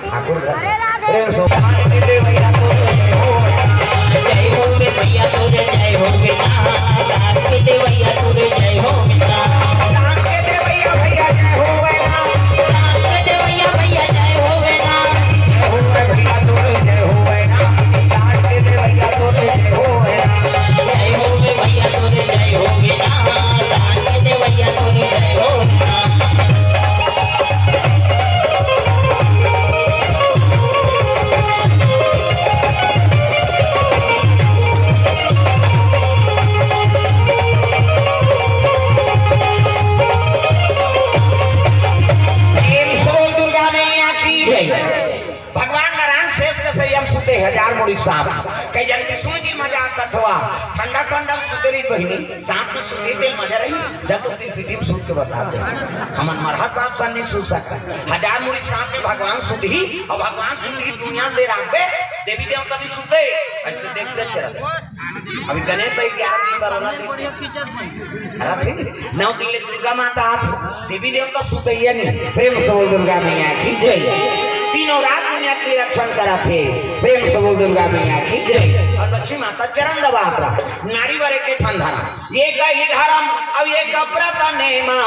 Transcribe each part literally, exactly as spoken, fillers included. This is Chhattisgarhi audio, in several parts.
ठाकुर घर। प्रेम से जय हो रे भैया तोरे, जय हो बेटा। प्रेम से बोल दुर्गा मैया की जय। भगवान नारायण शेष के संयम सुते हजार मुड़ी सांप। कई जन विष्णु जी मजाक करथवा, ठंडा ठंडा सुते रही बहिनी, सांप में सुते तेल मजा रही। जब तुम पीढ़ी में सूत के बता दे, हमन मरहा सांप सन नहीं सूत सकत। हजार मुड़ी सांप में भगवान सुत ही, और भगवान सुत ही दुनिया दे राखबे, देवी देवता भी सुते। ऐसे देखते चलते। अभी गणेश है ग्यारह दिन बार वाला देखते। रथे नौ दिन ले दुर्गा माता आत, देवी देवता सुतैया नहीं। प्रेम से बोल दुर्गा मैया की जय। तीनों रात दुनिया के रक्षण करत हे। प्रेम से बोल दुर्गा मैया की जय। और लक्ष्मी माता चरण दबात रहा। नारी बर एक ठन धरम, ये कही धरम, अब ये कपरत नेमा,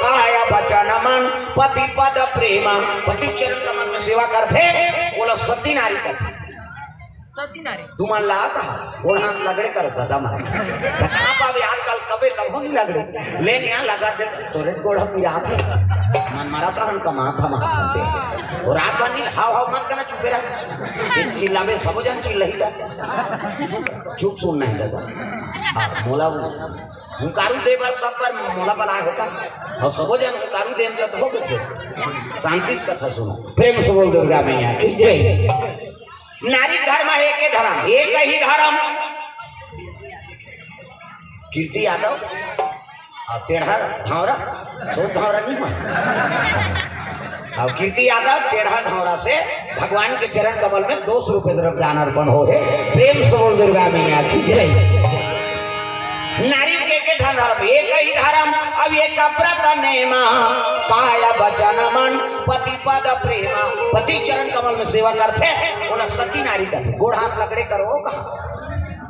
काया वचन मन पति पद प्रेमा। पति चरण कमल में सेवा करथे, बोला सती नारी करथे। सती नारी। तुमन ला कहा, गोड़ हाथ लगड़े करो, दादा मन। कहाँ पावे आजकल, कबे तब नहीं लगड़े। ले निया लगा दे, तोरे गोड़ हम मिला थे। मन मारा था, हम कमा था, मार था। वो रात भर नहीं, हाव हाव मत करना, चुपे रह। चिल्लावे, सबो जन चिल्लाई था। चुप सुनना है दादा। हाँ, मोला वो हुंकारू दे बर सब पर मोला बलाए होता। और सबो जन हुंकारू दे तो हो गए। शांति से कथा सुनो। प्रेम से बोल दुर्गा मैया की जय। नारी धर्म है के धर्म, एक ही धर्म। कीर्ति यादव और टेढ़ा धावरा, सो धावरा नहीं मान। और कीर्ति यादव टेढ़ा धावरा से भगवान के चरण कमल में दो सौ रुपए द्रव्य दान अर्पण हो है। प्रेम से बोल दुर्गा मैया की जय। नारी के के धर्म, एक ही धर्म, अब ये कपरत नेमा, काया वचन मन पति पद प्रेमा। पति चरण कमल में सेवा करथे, बोला सती नारी कथे। गोड़ हाथ लगड़े करो कहा।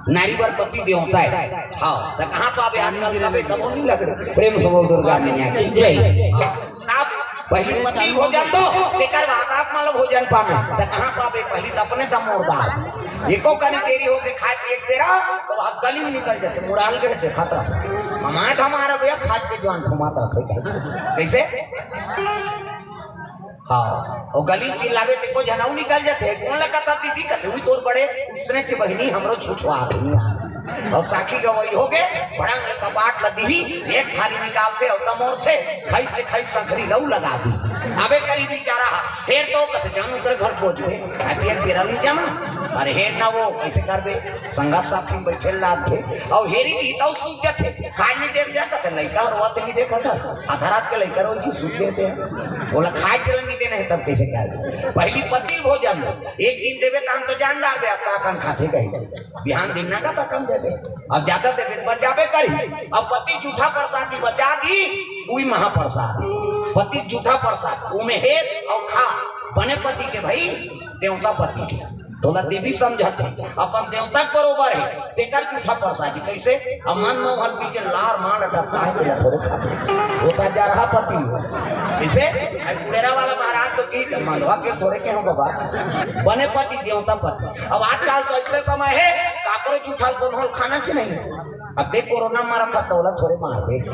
नारी बर पति देवता है। हाँ, तो कहाँ पावे आजकल कबे तबो नहीं लगड़े। प्रेम से बोल दुर्गा मैया की जय। हाँ, आप पहली पति भोजन तो तेकर बाद आप मतलब भोजन पाना। तो कहाँ पावे पहली तो अपने दम और दाल। एको कनी देरी हो के खाए पिए के बेरा तो आप गली में निकल जाते, मुड़ाल के देखत रहो। हमारे तो हमारा भैया खाए के जवान घुमात रहते। कैसे? हाँ, वो गली चिल्लावे ते को जनाऊ निकल जाते। कौन लगा था दीदी कहते हुई तोर बड़े उसने के बहिनी हमरो छुछुआ नहीं। और साखी गवाही हो गए, बड़ा कपाट लगी ही, एक थाली निकालते और तमोर थे, खाई ते खाई संखरी लऊ लगा दी। अबे करी बेचारा, हेर तो कहते जान उधर घर पहुंच गए, अभी एक बेरा नहीं जाना। अरे हेर ना वो कैसे कर बे, संगत साथी बैठे लाग थे, और हेरी थी तो सूझ जाते। खाए नहीं देख जाता था, लड़का और वत नहीं देखा था। आधा रात के लड़का रोज ही सूझ देते हैं। बोला, "खाए चलन नहीं देना है, तब कैसे खाए?" पहली पति भोजन दो। एक दिन देवे तो हम तो जानदार बे, अब का कन खाते कहीं। बिहान दिन ना का कम दे दे। अब ज्यादा देवे तो बचावे करी। अब पति जूठा प्रसाद ही बचा दी, वही महाप्रसाद। पति जूठा प्रसाद, उमे हेत और खा। बने पति के भाई, देवता पति के। तोला देवी समझत हे, अपन देवता के बरोबर हे, तेकर जूठा परसाजी। कैसे? अब मन मोहन पी के लार मार डरता है, बोला थोड़े खा। वो तो जरहा पति हो। कैसे? अब कुड़ेरा वाला महाराज तो की, मनवा के थोड़े के हो बाबा। बने पति, देवता पति। अब आजकल तो ऐसे समय है, काकरो जूठा को माहौल खाना चाहिए नहीं। अब देख कोरोना मारा था, तोला थोड़े मार दे।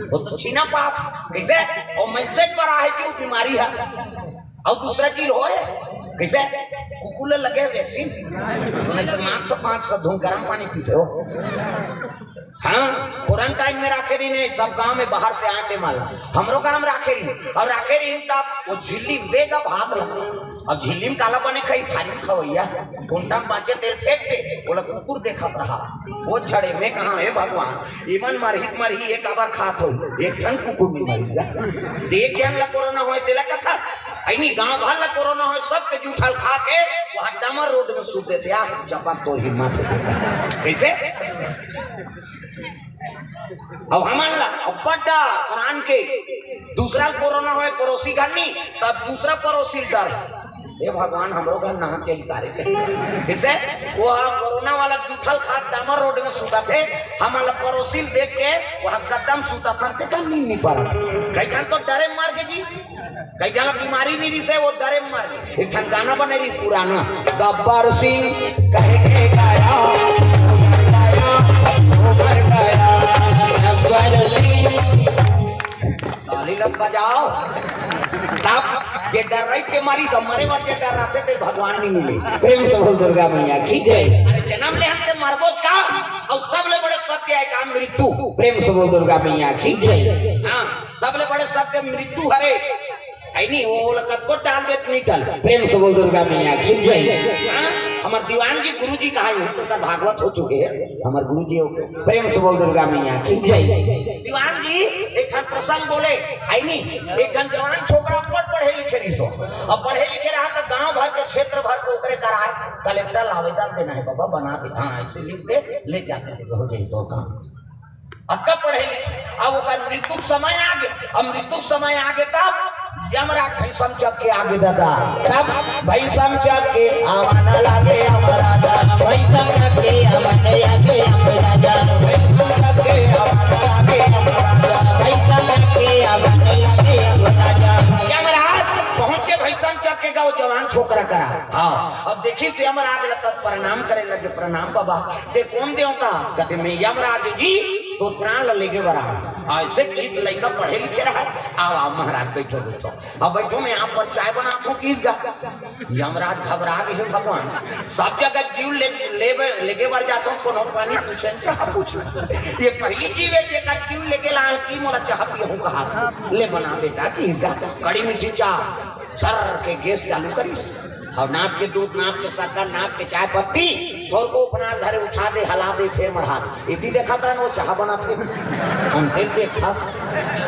वो तो छीना पाप। कैसे? और मनसे पर आहे कि वो बीमारी है। और दूसरा चीज होए, कैसे? कुकुर ले लगे वैक्सीन, तो नहीं से मास्क से पाँच सौ धुन गरम पानी पीते हो। हाँ, क्वारंटाइन में राखे रही नहीं, सब गांव में बाहर से आने वाला, हमरो गांव राखे रही, और राखे रही तब वो झिल्ली में बेगा भात लगा। अब झिल्ली में काला बने खाई, थाली में खवैया, कोंटा में बाँचे तेल फेंक दे, बोला कुकुर देखत रहा, वो झड़े में कहा, "हे भगवान, इमन मरही त मरही, एक आबर खात हो, एक ठन कुकुर में मरी जा।" देख के ला कोरोना होए, तेला कथा, ऐनी गांव भर ला कोरोना होए, सब के जूठल खा के, वहाँ डामर रोड में सूत देते, आ, चपा तोर हिम्मत है। कैसे? अब हमन ला, अब बड्डा प्राण के, दूसरा कोरोना होय पड़ोसी घर नी, तब दूसरा पड़ोसी डर। हे भगवान, हमरो घर ना चली तारे। जैसे वो कोरोना वाला जूठल खात डामर रोड में सुता थे, हमला पड़ोसी देख के वहाँ गद्दा में सुता था, ते का नींद नहीं पड़ा। कई जन तो डरे मर गए जी, कई जन बीमारी नहीं रिसे, वो डरे मर गए। एक ठन गाना बने रही पुराना, गब्बर सिंह कह के गाया, गब्बर गया, गब्बर सिंह। ताली न बजाओ। तब जे डर रही के मारी सब मरे बर जे डर रहते ते भगवान नहीं मिले। प्रेम से बोल दुर्गा मैया की जय। अरे जन्म ले हम ते मरबोच का, और सबले बड़े सत्य है का मृत्यु। प्रेम से बोल दुर्गा मैया की जय। हाँ, सबले बड़े सत्य मृत्यु हरे। है नहीं, वो लकत को डाल देत नहीं टल। प्रेम से बोल दुर्गा मैया की जय। हाँ, हमार दीवान जी गुरु जी कहा है, तो कल भागवत हो चुके हैं। हमार गुरु जी हो, प्रेम से बोल दुर्गा मैया की जय। दीवान जी एक ठन प्रसंग बोले, है नी, एक ठन जवान छोकरा बड़ पढ़े लिखे रहिस हो। अब पढ़े लिखे रहा तो गांव भर के, क्षेत्र भर के ओकरे करा कलेक्टर ला आवेदन देना है, बाबा बना दे, हाँ ऐसे लिख दे, ले जाते थे, हो जाए तो काम। अतका पढ़े लिखे, अब ओकर मृत्यु के समय आ गे, अब मृत्यु के समय आ गे तब यमराज भैसम चक के आगे दादा, तब भैसम चक के आवाना लागे यमराजा, भैसम चक के आवाना लागे यमराजा, भैसम चक के आवाना लागे यमराजा, भैसम चक के आवाना लागे यमराजा। यमराज पहुंच के भैसम चक के गाँव जवान छोकरा करा। हाँ, अब देखिस यमराज लगत प्रणाम करे लगे, प्रणाम बाबा, ते कौन देवता? कहते मैं यमराज जी, तो प्राण ल लेगे बर आए। ऐसे गीत लइका पढ़े लिखे रहा। आओ, आओ महाराज, बैठो, बैठो। अब बैठो, मैं आप पर चाय बनात हूँ, किस गा? यमराज घबरा गए, "हे भगवान, सब जगह जीव ले, लेबे, लेगे बर जात हूँ, कोनो पानी पूछे न चाह पूछू। ये पहली जीव है जेकर जीव लेके ला है कि मोला चाह पियहूँ कहा था। ले बना बेटा, किस गा?" कड़ी मीठी चाह, सर के गैस चालू करिस। और नाप के दूध, नाप के शक्कर, नाप के चाय पत्ती, थोरको उपनार धरे उठा दे, हला दे, फेर मढ़ा दे। इति देखा था वो चाह बनात हे। हम तेल देख खास।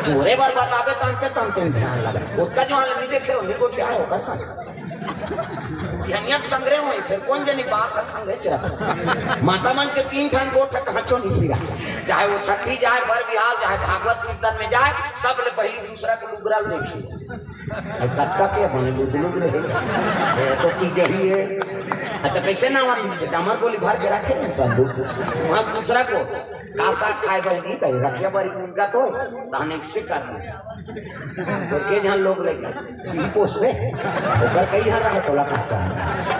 तोरे बर बताबे तंते तंते ध्यान लगा। उसका जो आदमी देखे, उन्हीं को क्या है, ओकर संग। ये हम एक संग्रह होई, फिर कौन जनी बात है खंगे चरत। माता मन के तीन ठन गोठ है, कहाँ चो निसी रहा। चाहे वो छठी जाए, बर बिहाव, चाहे भागवत कीर्तन में जाए, सब ले पहली दूसरा को लुगरा देखी। अब कतका के बने लुद लुद रहे। ये तो चीज ही है। अच्छा, कैसे नाम आती है? डामर गोली भर के रखे हैं संदूक। वहाँ दूसरा को का साग खाए बर नहीं कही, रखिया बारी उनका तो दाने से कर दे। तो के जहाँ लोग लेकर की पोसबे, ओकर कई यहाँ रहे तोला कहता है।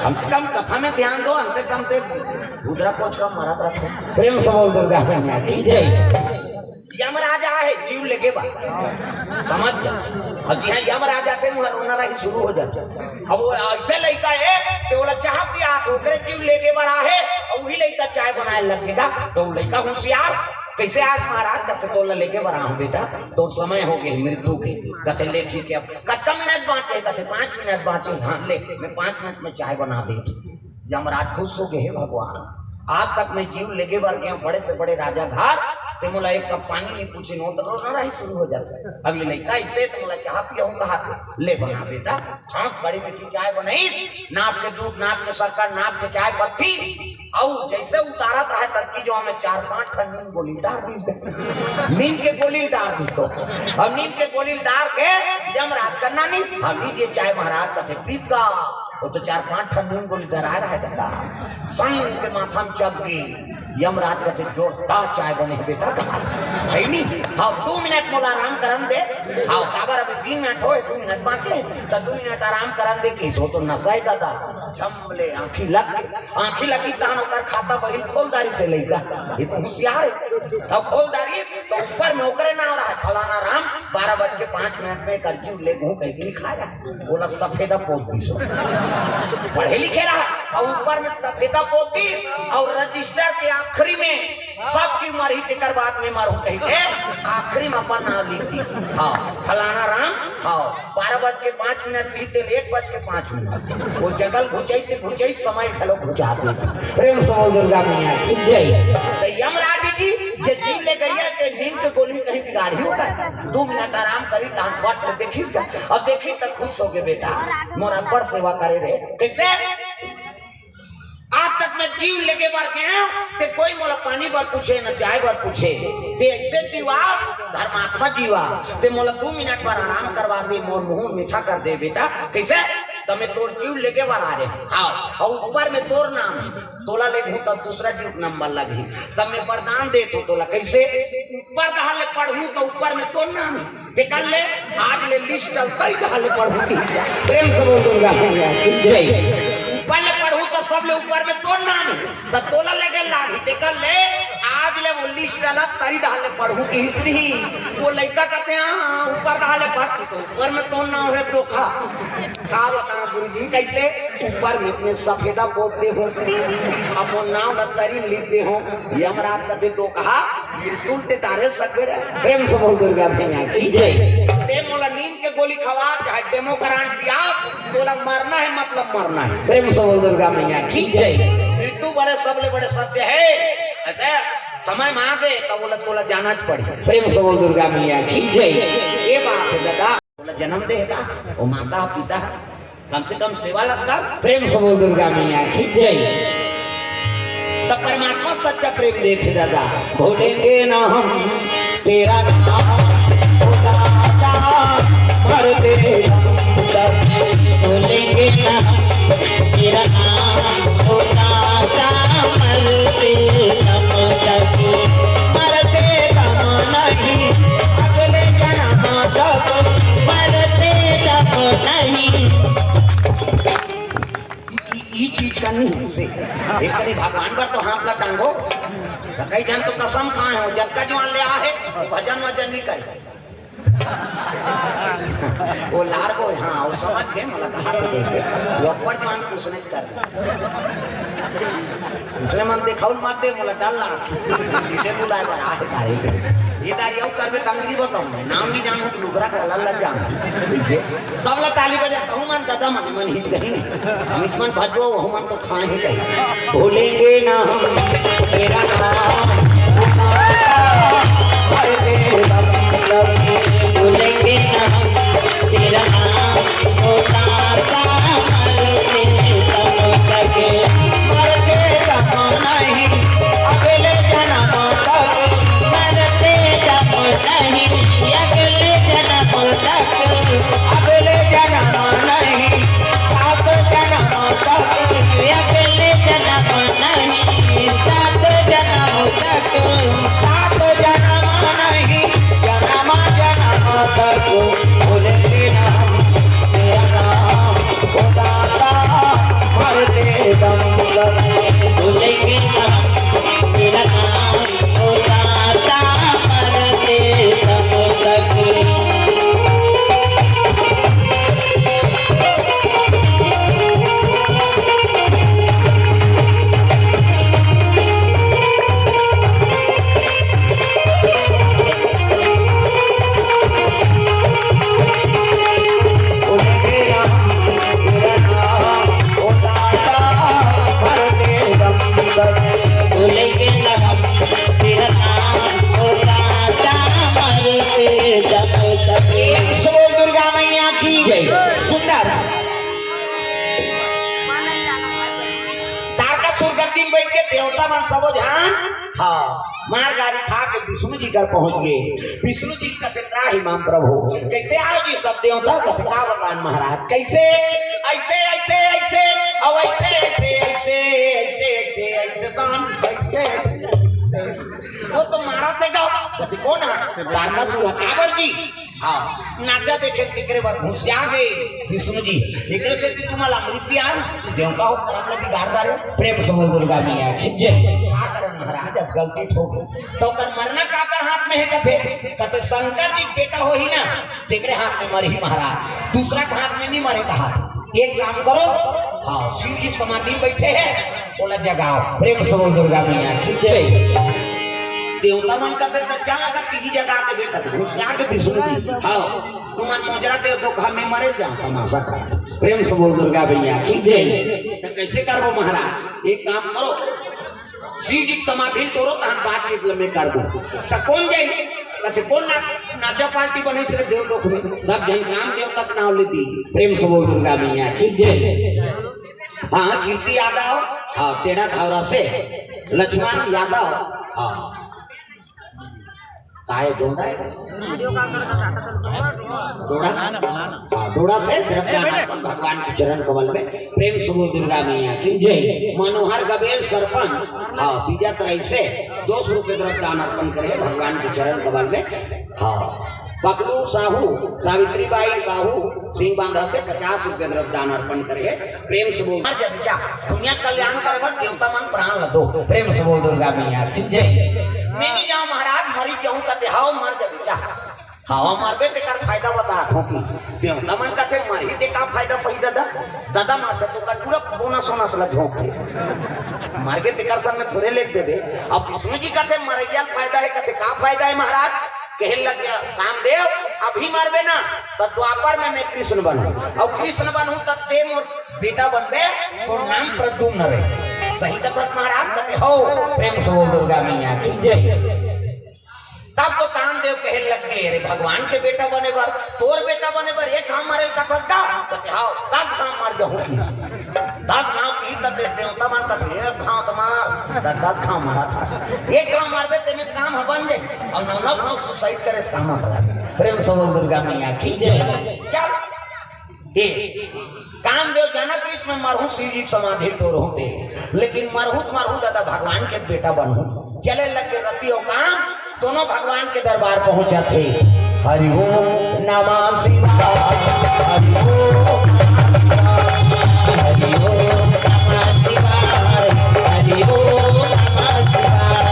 कम से कम कथा में ध्यान दो, अंते तंते भुदरा कोच का मारत रखो। प्रेम से बोल दुर्गा मैया की जय। यमराज आहे, जीव लेगे बर। समझ जा। अब जिहाँ यमराज आथे, वहाँ रोना रही शुरू हो जाथे। अब वो ऐसे लइका हे कि ओला चाह पियात, ओकरे जीव लेगे बर आहे, और वही लइका चाय बनाए लग गेगा, तो वो लइका होशियार, कैसे आज महाराज कहते, "तोला लेगे बर आऊँ बेटा, तो समय हो गए मृत्यु के।" कहते, "ले ठीक है, अब कतका मिनट बाँचे?" कहते, "पाँच मिनट बाँचे।" "हाँ, ले, मैं पाँच मिनट में चाय बना देती हूँ।" यमराज खुश हो गए, "हे भगवान, आज तक मैं जीव लेगे बर गया बड़े से बड़े राजा घर, ते मोला एक कप पानी नहीं पूछे, नो तो रोना रही शुरू हो जाता है। अब ये लइका ऐसे तो मोला चाह पियाऊँ कहा थे, ले बना बेटा।" हाँ, बड़ी मीठी चाय बनाई, नाप के दूध, नाप के शक्कर, नाप के चाय पत्ती, और जैसे उतारत रहे तब की जो हमें चार पांच ठन नींद गोली डाल दी, नींद के गोली डाल दी। तो अब नींद के गोली डाल के यमराज का नानी, "हाँ, लीजिए चाय महाराज।" कहते, "पीत का।" वो तो चार पांच ठन नींद गोली डरा रहा है दादा। संग के माथा में चढ़ गई। यमराज कहते, "जोरदार चाय बने है बेटा।" है नी? "हाँ, दो मिनट मोला आराम करन दे।" "हाँ, काबर अभी तीन मिनट होए, दो मिनट बाँचे, तो दो मिनट आराम करन दे।" किस हो तो नशा है दादा, झम ले आँखी लग, आँखी लगी तहन ओकर खाता बहिल खोल दारी से लइका। ये तो होशियार है। अब खोल दारी तो ऊपर में ओकरे नाम रहा, "फलाना राम बारह बज के पाँच मिनट में कर जीव ले गहूँ कहीं नहीं खाया।" बोला सफेदा पोत दी सो। पढ़े लिखे रहा और ऊपर में सफेदा पोत दी और रजिस्टर के आखिरी में सब चीज मरही तेकर बाद में मरहूँ कही के आखिरी में अपन नाम लिख दी। हाँ, फलाना राम, हाँ, बारह बज के पाँच मिनट बीते, एक बज के पाँच मिनट। वो जगल घुचई ते घुचई समय घलो घुचा दे। प्रेम से बोल दुर्गा मैया की जय। तो यमराज जी जे जीव ले गई है, ते नींद के गोली कहीं बिगाड़ी होगा। दो मिनट आराम करी, तान पट के देखी का। और देखी तो खुश हो गए, "बेटा, मोरा बड़ सेवा करे रे।" कैसे? आज तक मैं जीव लेगे बर गया, ते कोई मोला पानी बर पूछे, न चाय बर पूछे। ते ऐसे जीव आ, धर्मात्मा जीवा, ते मोला दू मिनट बर आराम करवा दे, मोर मुंह मीठा कर दे बेटा। कइसे? त मैं तोर जीव लेगे बर आ रे हंव। हाँ, अउ ऊपर में तोर नाम हे, तोला लेगहूं त दूसरा जीव के नंबर लगही। त मैं वरदान देत हंव तोला। कइसे? ऊपर डहर ले पढ़हूं त ऊपर में तोर नाम हे, तेकर ले आज ले लिस्ट ल तरी डहर ले पढ़हूं कि। प्रेम से बोल दुर्गा मैया की जय। ऊपर ले पढ़हूं त सबले ऊपर में तोर नाम हे, त तोला लेगे लागही, तेकर ले आज ले वो लिस्ट ला तरी डहर ले पढ़हूं किहिस नहीं। वो लइका कथे, "हाँ, ऊपर डहर ले पढ़।" त ऊपर में तोर नाम हे धोखा। का बतावं गुरुजी, कइसे ऊपर में इतने सफेदा पोत दे हंव, अब वो नाम ला तरी लिख दे हंव। यमराज कथे, "धोखा, बिल्कुल ते डारे सकबे रे।" प्रेम से बोल दुर्गा मैया की जय। ते मोला नींद के गोली खवा, चाहे डेमोक्रांट पिया, तोला मरना हे, मतलब मरना हे। प्रेम से बोल दुर्गा मैया की जय। मृत्यु बड़े सबले बड़े सत्य हे। अइसे समय में आगे त बोला तोला जाना च पड़ी। प्रेम से बोल दुर्गा मैया की जय। ये बात हे दादा, तोला जन्म दे हे का, वो माता पिता हे, कम से कम सेवा ल कर। प्रेम से बोल दुर्गा मैया की जय। त परमात्मा सच्चा प्रेम देथे दादा। भूलेंगे ना हम तेरा नाम, ओ दाता, मरते दम तक। भूलेंगे ना हम तेरा नाम, ओ दाता, मरते दम तक। मरते दम नहीं, अगले जन्म तक। मरते दम नहीं। ई, ई, ई चीज का नहीं से। एक कनी भगवान बर तो हाथ ला टांगो। त कई झन तो कसम खाए हो, जतका जुवान ले आहे, वो भजन वजन नहीं करे। वो लार को, हाँ, वो समझ गए, मतलब, हाथ दे के। वो अब्बड़ जुवान कुछ नहीं कर। दूसरे मन देखाउल मत दे, मोला डर लगा। इधर बुलाए बर आहे तारे। ये दारी अउ करबे त अंगरी बताऊं मैं। नाम नहीं जानूं त लुगरा कलर लग जाऊं। इसे सबला ताली बजा, तहु मन दादा मन, मन हित कहीं। अमित मन भजबो, वहु मन तो खाए ही कहीं। भूलेंगे ना हम तेरा नाम, भूलेंगे ना हम तेरा नाम, ओ दाता, मरते दम तक, मरते दम नहीं, अगले जन्म तक। मरते दम नहीं, अगले जन्म तक। अगले जन्म नहीं, सात जन्म तक। अगले जन्म नहीं, सात जन्म तक। सात जन्म नहीं, जन्म जन्म तक। भूलेंगे ना हम तेरा नाम, ओ दाता, मरते दम तक। भूलेंगे ना हम तेरा नाम, ओ दाता, मरते दम तक। बोल दुर्गा मैया की जय। सुंदर। तारकासुर गद्दी में बैठ के देवता मन सबो झन, हाँ, मार गारी खा के विष्णु जी कर पहुंच गए। विष्णु जी कथे, "त्राहि माम प्रभु।" कैसे आओ जी सब देवता? कथे, "का बतान महाराज, कैसे?" "ऐसे, ऐसे, ऐसे, अउ ऐसे, ऐसे, ऐसे, ऐसे, ऐसे, ऐसे, दान, ऐसे, ऐसे।" वो तो मारा थे गाओ। कथे, "कौन है?" "तारकासुर है।" "काबर जी?" हाँ, नाचा देखे तेकरे बर घुसिया गए विष्णु जी। एकरे से भी तुम्हारा अमृत पिया, देवता हो करम ला बिगाड़ डारे। प्रेम से बोल दुर्गा मैया की जय। का करन महाराज, अब गलती ठोक तो कर मरना काकर हाथ में है कथे, कथे शंकर जी बेटा हो ही ना, तेकरे हाथ में मरही महाराज, दूसरा के हाथ में नहीं मरे का हाथ। एक काम करो, हाँ, शिव जी समाधि में बैठे हैं, ओला जगाओ। प्रेम से बोल दुर्गा मैया की जय। देवता मन कथे, "त चल लगा, तिही जगा देबे," कथे, घुस जाके विष्णु जी। हाँ, तुमन मोजरा दे दो, घर में मरे जाओ, तमाशा खराब। प्रेम से बोल दुर्गा मैया की जय। त कैसे करबो महाराज? एक काम करो, शिव जी के समाधि ल तोरो, तहन बातचीत ल मैं कर दूं। त कौन जाई? कथे, "कौन ना, नाचा पार्टी बने सिर्फ देव लोक में?" सब झन काम देवता के नाम ले दी। प्रेम से बोल दुर्गा मैया की जय। हाँ, कीर्ति यादव, हाँ, टेढ़ा धावरा से, लक्ष्मण यादव, हाँ। काय डोड़ा है? डोड़ा? हाँ, डोड़ा से द्रव्य दान अर्पण भगवान के चरण कमल में। प्रेम से बोल दुर्गा मैया की जय। मनोहर गबेल सरपंच, हाँ, बीजा तराई से दो सौ रुपये द्रव्य दान अर्पण करे भगवान के चरण कमल में। हाँ, पकलू साहू, सावित्री बाई साहू, सिंह बांधा से पचास रुपये द्रव्य दान अर्पण करे। प्रेम से बोल। मर जा बेटा, दुनिया कल्याण करे बर देवता मन प्राण ल दो। प्रेम से बोल दुर्गा मैया की जय। मैं नहीं जाऊं महाराज, मरी जाऊं कते, हाव मर जा बेटा। हाव मरबे तेकर फायदा बतात हों कि देवता मन कथे मरही ते का फायदा पही दादा। दादा मरथे तो का पूरा बोनस वोनस ल झोंकथे। मरगे तेकर संग में थोरे लेख देबे। अब विष्णु जी कथे मरैया ल फायदा है, कथे का फायदा है महाराज? कहे लग गया कामदेव, अभी मरबे ना तो द्वापर में मैं कृष्ण बनूं, और कृष्ण बनूं तब ते मोर बेटा बनबे, तोर नाम प्रद्युम्न रहे। सही कथत महाराज कथे हो। प्रेम से बोल दुर्गा मैया की जय। तब तो कामदेव कहे लग गए, अरे भगवान के बेटा बने बर, तोर बेटा बने बर एक घाव मरे ल कथस का? कथे हाव, दस घाव मर जाहूं कि। दस घाव की तब देवता मन कथे एक घाव तो मार, दस दस घाव मरा था। एक घाव मरबे तेमे काम ह बन जाए, और नौ नौ घाव सुसाइड करे से काम आता। प्रेम से बोल दुर्गा मैया की जय। चल ए, कामदेव जानत रहिस मैं मरहूं शिव जी के समाधि टोरहूं ते, लेकिन मरहूं त मरहूं दादा भगवान के बेटा बनहूं। चले लगे रति अउ काम, दोनों भगवान के दरबार पहुंचत हे। हरि ओम नमः शिवाय, हरि ओम नमः शिवाय, हरि ओम नमः शिवाय, हरि ओम नमः शिवाय।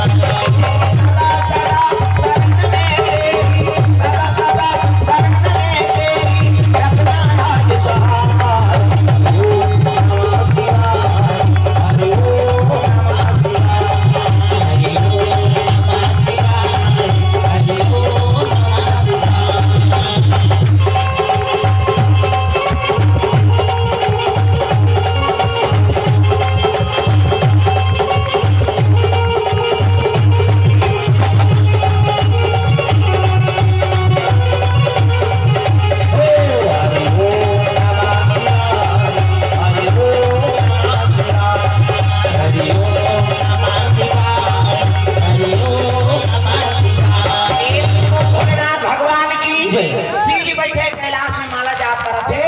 भोलेनाथ भगवान की जय। शिव जी बैठे कैलाश में माला जाप करत हे,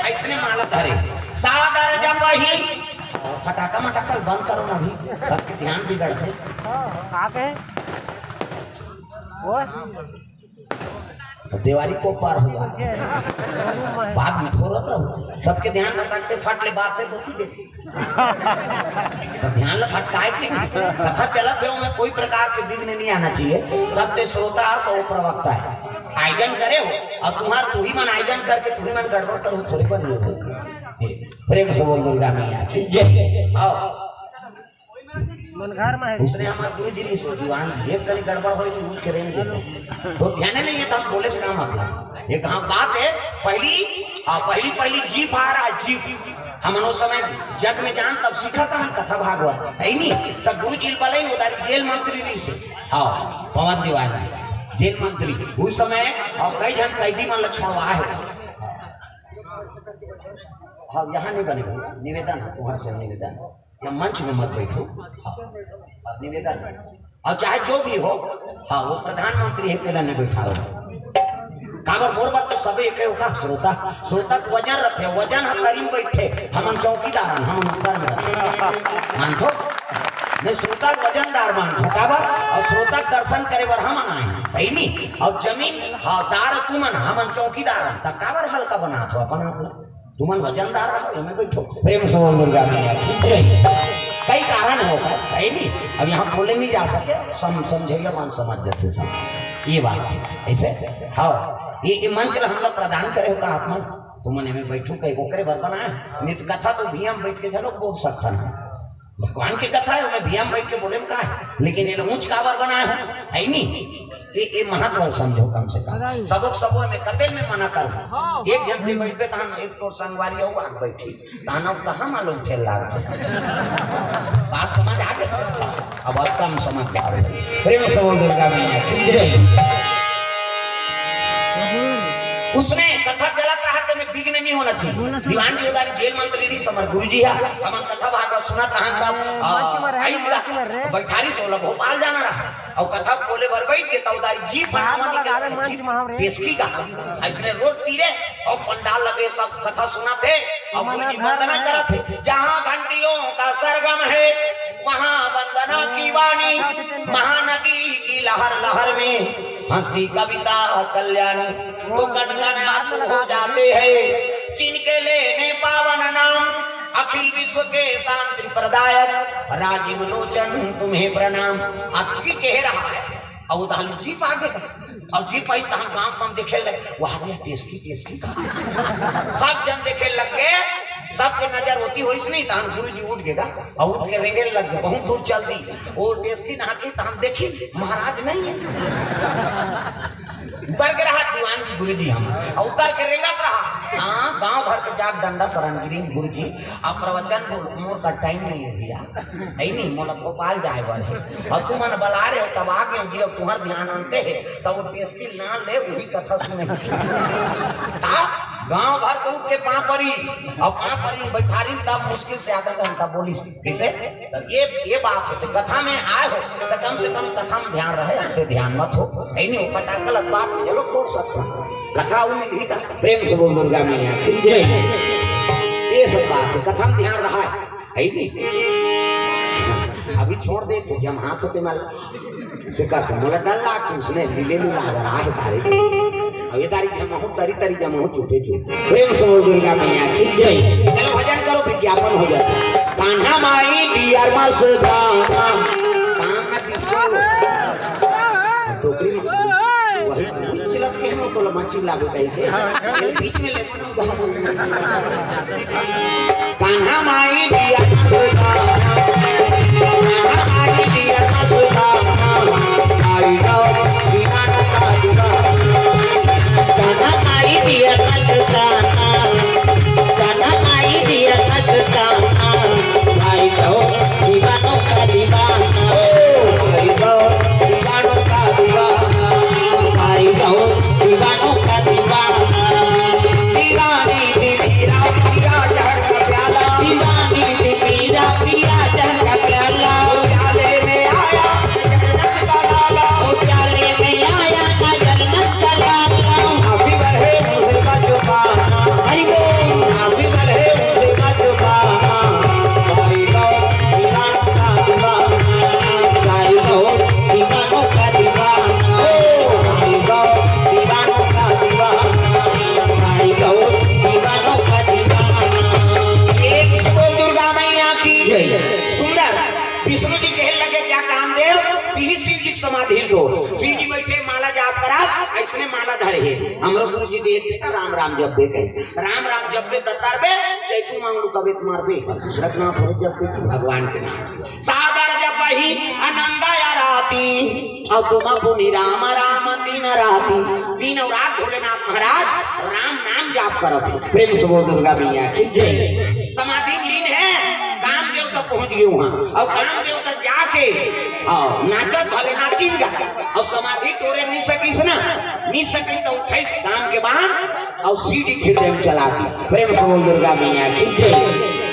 ऐसने माला धरे। सादर जब वही फटाका मटाका बंद करो ना, अभी सबके ध्यान बिगड़थे। का कहे? वो? देवारी को पार हो जाओ। बाद में फोड़त रहो, सबके ध्यान भटकथे, फट ले बात है तो तू देख। तो ध्यान ल भटकाए के कथा चलत हे, ओमे कोई प्रकार के विघ्न नहीं आना चाहिए। तब ते श्रोता हस, वो प्रवक्ता है, आयोजन करे हो, और तुम्हार तू ही मन आयोजन करके तू ही मन गड़बड़ करो, थोड़ी बन हो। प्रेम से बोल दुर्गा मैया की जय। आओ। मन घर में है। उसने हमारे गुरु जी ने इसको दीवान ये कहीं गड़बड़ हो तो उठ के रेंगे। तो ध्यान नहीं है तो हम बोले से काम आता। ये कहाँ बात है? पहली, हाँ, पहली, पहली जीप आ रहा है, जीप। हम उस समय जग में जान तब सीखा था हम कथा भागवत, है नहीं? तब गुरु जी बोले उधारी जेल मंत्री नहीं से। हाँ, पवन दीवान जी, जेल मंत्री। उस समय और कई जन कैदी मन ल छोड़वा है। हाँ, यहाँ नहीं बने भैया, निवेदन है, तुम्हारे से निवेदन। या मंच में मत बैठो। हाँ, निवेदन। और चाहे जो भी हो, हाँ, वो प्रधानमंत्री है, तेला नहीं बैठा रहो। काबर मोर बर तो सबे एक है, ओका श्रोता, श्रोता के वजन रखे, वजन हम करीब बैठे, हमन चौकीदार हन, हमन ऊपर में रखे। मानथो? मैं श्रोता के वजनदार मानथो, काबर? और श्रोता के दर्शन करे बर हमन आए हैं, है नी? और जमीन, हाँ, दार तुमन, हमन चौकीदार हन, त काबर हल्का बनाथो अपन आप ला? तुमन वजनदार रहो, एमे बैठो। प्रेम से बोल दुर्गा मैया की जय। कई कारण होकर, है नी? अब यहाँ बोले नहीं जा सके, सम-, समझइया मन समझ जाथे सब। ये बात है, ऐसे? हाँ, ये, ये मंच ला हम लोग प्रदान करे हो का आप मन? तुमन एमे बैठो कई ओकरे बर बनाए, नहीं तो कथा तो भैया हम बैठ के झलक बोल सकथन। भगवान के कथा है, मैं भैया हम बैठ के बोले में का है, लेकिन ये ऊंच काबर बनाए हो, है नी? ये, ये महत्व समझो कम से कम। सबक सबो में कते में मना कर। एक जन भी बैठबे तहन एक तोर संगवारी हो आग बैठी। तहन अब कहाँ मालूम ठेल लाग। बात समझ आ गई? अब और कम समझ आ रही। प्रेम से बोल दुर्गा मैया की जय। उसने कथा चलत रहा कि मैं विघ्न नहीं होना चाहिए। दीवान जी उधारी जेल मंत्री नहीं पर गुरुजी ह, हमन कथा भागवत सुनत रहन तब, आ, मंच में रहे, आई मंच में रे। बैठारी से ओला भोपाल जाना रहा। अउ कथा बोले बर बैठ के तब दारी जीप हर नाम लगा दे, मंच में हम रे। टेस्की का अइसने रोड तीरे अउ पंडाल लगे, सब कथा सुनत हे अउ गुरुजी वंदना करत हे। जहाँ घंटियों का सरगम है, वहाँ वंदना की वाणी, महानदी की लहर लहर में हंसती कविता कल्याणी। तो कण कण आतुर हो जाते हैं, जिनके लेने पावन नाम, अखिल विश्व के शांति प्रदायक, राजीव लोचन तुम्हें प्रणाम। अतकी कह रहा है, अउ उदाहरण जीप आगे का, अउ जीप आई तहाँ गाँव में देखे लगे, वहाँ भैया टेस्की, टेस्की का। सब जन देखे लग गए, सबके नजर होती होइस नहीं, तहाँ गुरुजी उठ गेगा, अउ उठ के रेंगे लग गए, बहुत दूर चल दी। वो टेस्की नहा के तहाँ देखी, महाराज नहीं है। उतर के रहा दीवान जी गुरुजी हम, अउ उतर के रेंगत रहा। हाँ, गाँव भर के जाग डंडा सरंगिरी गुरुजी, अब प्रवचन बोल, मोर का टाइम नहीं है भैया, है नहीं, मोला भोपाल जाए बर है। अउ तुमन बला रहे हो, तब आ गए जी, अब तुम्हार ध्यान आनते है, तब वो टेस्की ना ले, वही कथा सुने। तब गाँव भर के उठ के पाँव परी, अउ पाँव परी बैठारी, तब मुश्किल से आधा घंटा बोली। कइसे? तब ये, ये बात हे, तो कथा में आए हो, तो कम से कम कथा में ध्यान रहे, अंते ध्यान मत हो। है नहीं, वो पटाखा लग बात, चलो, बोल सकते हैं। कथा वो मिली था, प्रेम से बोल दुर्गा मैया की जय। ये सब बात है, कथा में ध्यान रहा है, है नहीं? अभी छोड़ दे, तो जब हाथ होते माल से करते, बोला, "डर लाग, उसने लीले में लाग रहा है तारे।" अब ये तारी जमा हो, तारी, तारी जमा हो, चुपे चुप। प्रेम से बोल दुर्गा मैया की जय। चलो भजन करो, विज्ञापन हो जाता है। कान्हा माई डियर मस्ताना, कान्हा डिस्को। डोकरी में वही, वही चिलत के हम तो मच्छी लागू कही थे। ये बीच में ले कान्हा माई डियर मस्ताना, कान्हा माई डियर मस्ताना, आई लो दीवानों का दीवाना। कान्हा माई डियर मस्ताना, कान्हा माई डियर मस्ताना, आई लो दीवानों का दीवाना। आई लो दीवानों का दीवाना, आई लो दीवानों का दीवाना। दीवानी दीवानी दुर्गा मैया की जय। सुंदर विष्णु जी कहे लगे, "क्या कामदेव, तिही शिव जी के समाधि लो।" शिव जी बैठे माला जाप करा, अइसने माला धरे हे। हमरो गुरु जी देख के राम राम जपबे कहे, राम राम जपबे त तरबे, चैतू मांगलू कबे त मरबे। दूसरा के नाम थोड़े जपबे कि भगवान के नाम। सादर जपहि अनंग आराती, अउ तुम पुनि राम राम दिन राती। दिन अउ रात भोलेनाथ महाराज राम नाम जाप करत हे। प्रेम से बोल दुर्गा मैया की जय। समाधि में लीन हे, कामदेव तक पहुंच गे उहाँ। अउ कामदेव तक जाके, अउ नाचत भले नाचिस गा। अउ समाधि टोरे नइ सकिस ना, नइ सकिस त उठाइस काम के बाण, अउ शिव जी के हृदय में चला दिस। प्रेम से बोल दुर्गा मैया की जय।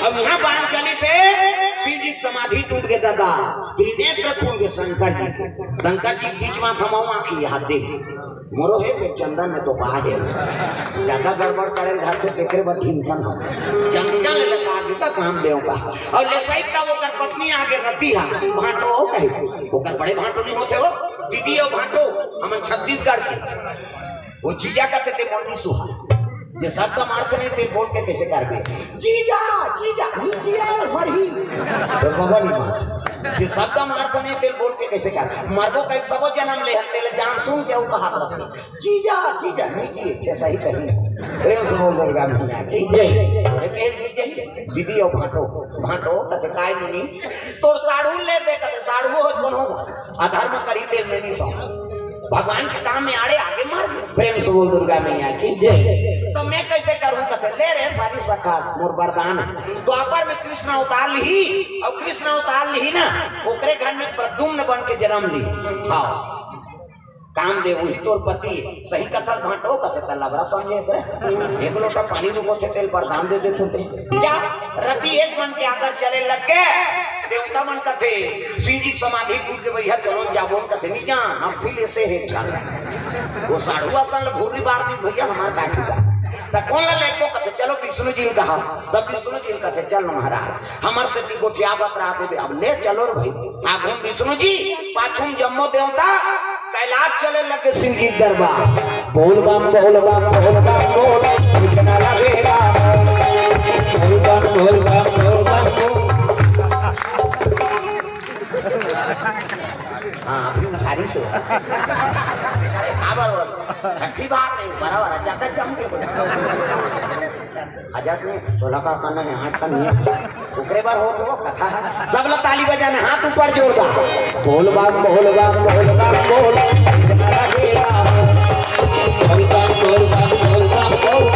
अउ इहाँ बाण चलिस हे, शिव जी के समाधि टूट गे दादा, त्रिनेत्र खुल गे शंकर जी के। शंकर जी के बीच माथा म आँखी हाथ दे। मोरो हे फेर चंदन में तो बा हे। ज्यादा गड़बड़ करे ल धरथे तेकरे बर ढीलथन हम। जंगल ले साग का काम देव का। अउ ले सही त ओकर पत्नी आगे रतिहा, भांटो हो कहे। ओकर बड़े भांटो नइ होथे हो, दीदी अउ भांटो, हमन छत्तीसगढ़ के। वो जीजा कथे ते मोर नइ सुहा। जे शब्द मारथे नहीं तेला बोल के कइसे करबे? जीजा, जीजा, नइ जिया, मरही। तो बाबा नइ मार। जे शब्द मारथे नहीं तेला बोल के कइसे कर? मरबो कहिके सबो जनम ले हन, तेला जान सुन के अउ कहत रथे। जीजा, जीजा, नइ जिए, जइसे ही कही। प्रेम से बोल दुर्गा मैया की जय। अरे कहे जीजा, दीदी अउ भांटो, भांटो, कथे काय मुनि? तोर साढ़ू ले दे, कथे साढ़ू हो कोनो हो। अधर्म करी तेल में नइ सो। भगवान के काम में आड़े आगे मार दे। प्रेम से बोल दुर्गा मैया की जय। त मैं कइसे करूं? कथे, ले रे सारी सखा, मोर वरदान हे। द्वापर में कृष्ण अवतार लिही, अउ कृष्ण अवतार लिही ना, ओकरे घर में प्रद्युम्न बन के जनम लिही। हाँ। काम दे, वही तोर पति हे। सही कथस भांटो, कथे त लबरा समझे से। एक लोटा पानी डुबोथे तेला बरदान दे देथों ते। जा, रति एक मन के आकर चले लग गे। देवता मन कथे, शिव जी के समाधि टूट गे भैया, चलो जाबो, कथे, "नहीं जान, हम फिर ऐसे हे ख्याल।" वो साढ़ू असन ल भूरी बार दी भैया, हमार का ठीक हे। त कोन ल लेगबो, कथे, "चलो विष्णु जी ल कहा।" तब विष्णु जी ल कथे, "चल महाराज, हमर सेती गोठियाबत रहा देबे, अब ले चलो रे भाई।" आगू म विष्णु जी, पाछू म जम्मो देवता, कैलाश चले लगे शिव जी के दरबार। बोल बम, बोल बम, बोल बम, बोल, कुछ ना लगे राम। बोल बम, बोल बम, बोल बम, बोल। हाँ, अभी उधारी से। अरे, का बात बोल? छठी बात नहीं, बड़ा, बड़ा, ज्यादा जम के बोला। अजय सिंह, तोला का करना है? हाँ, अच्छा नहीं है। ओकरे बर होत हो कथा। सब लोग ताली बजाना, हाथ ऊपर जोरदार। बोल बम, बोल बम, बोल बम, बोल। बोल बम, बोल बम, बोल बम, बोल।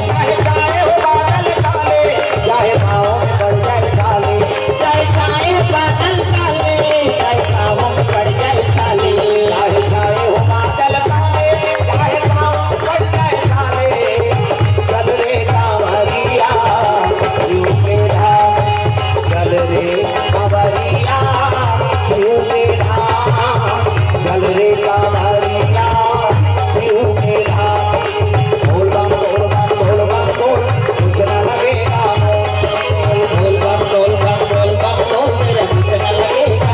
चाहे, चाहे हो बादल काले, चाहे पाँव में पड़ जाए छाले। चाहे, चाहे बादल काले, चाहे पाँव में पड़ जाए छाले। चाहे, चाहे हो बादल काले, चाहे पाँव में पड़ जाए छाले। चल रे कांवरिया, शिव के धाम। चल रे कांवरिया, शिव के धाम। चल रे कांवरिया, शिव के धाम। बोल बम, बोल बम, बोल बम, बोल। कुछ ना लगे राम। बोल बम, बोल बम, बोल बम, बोल। मेरा कुछ ना लगे राम।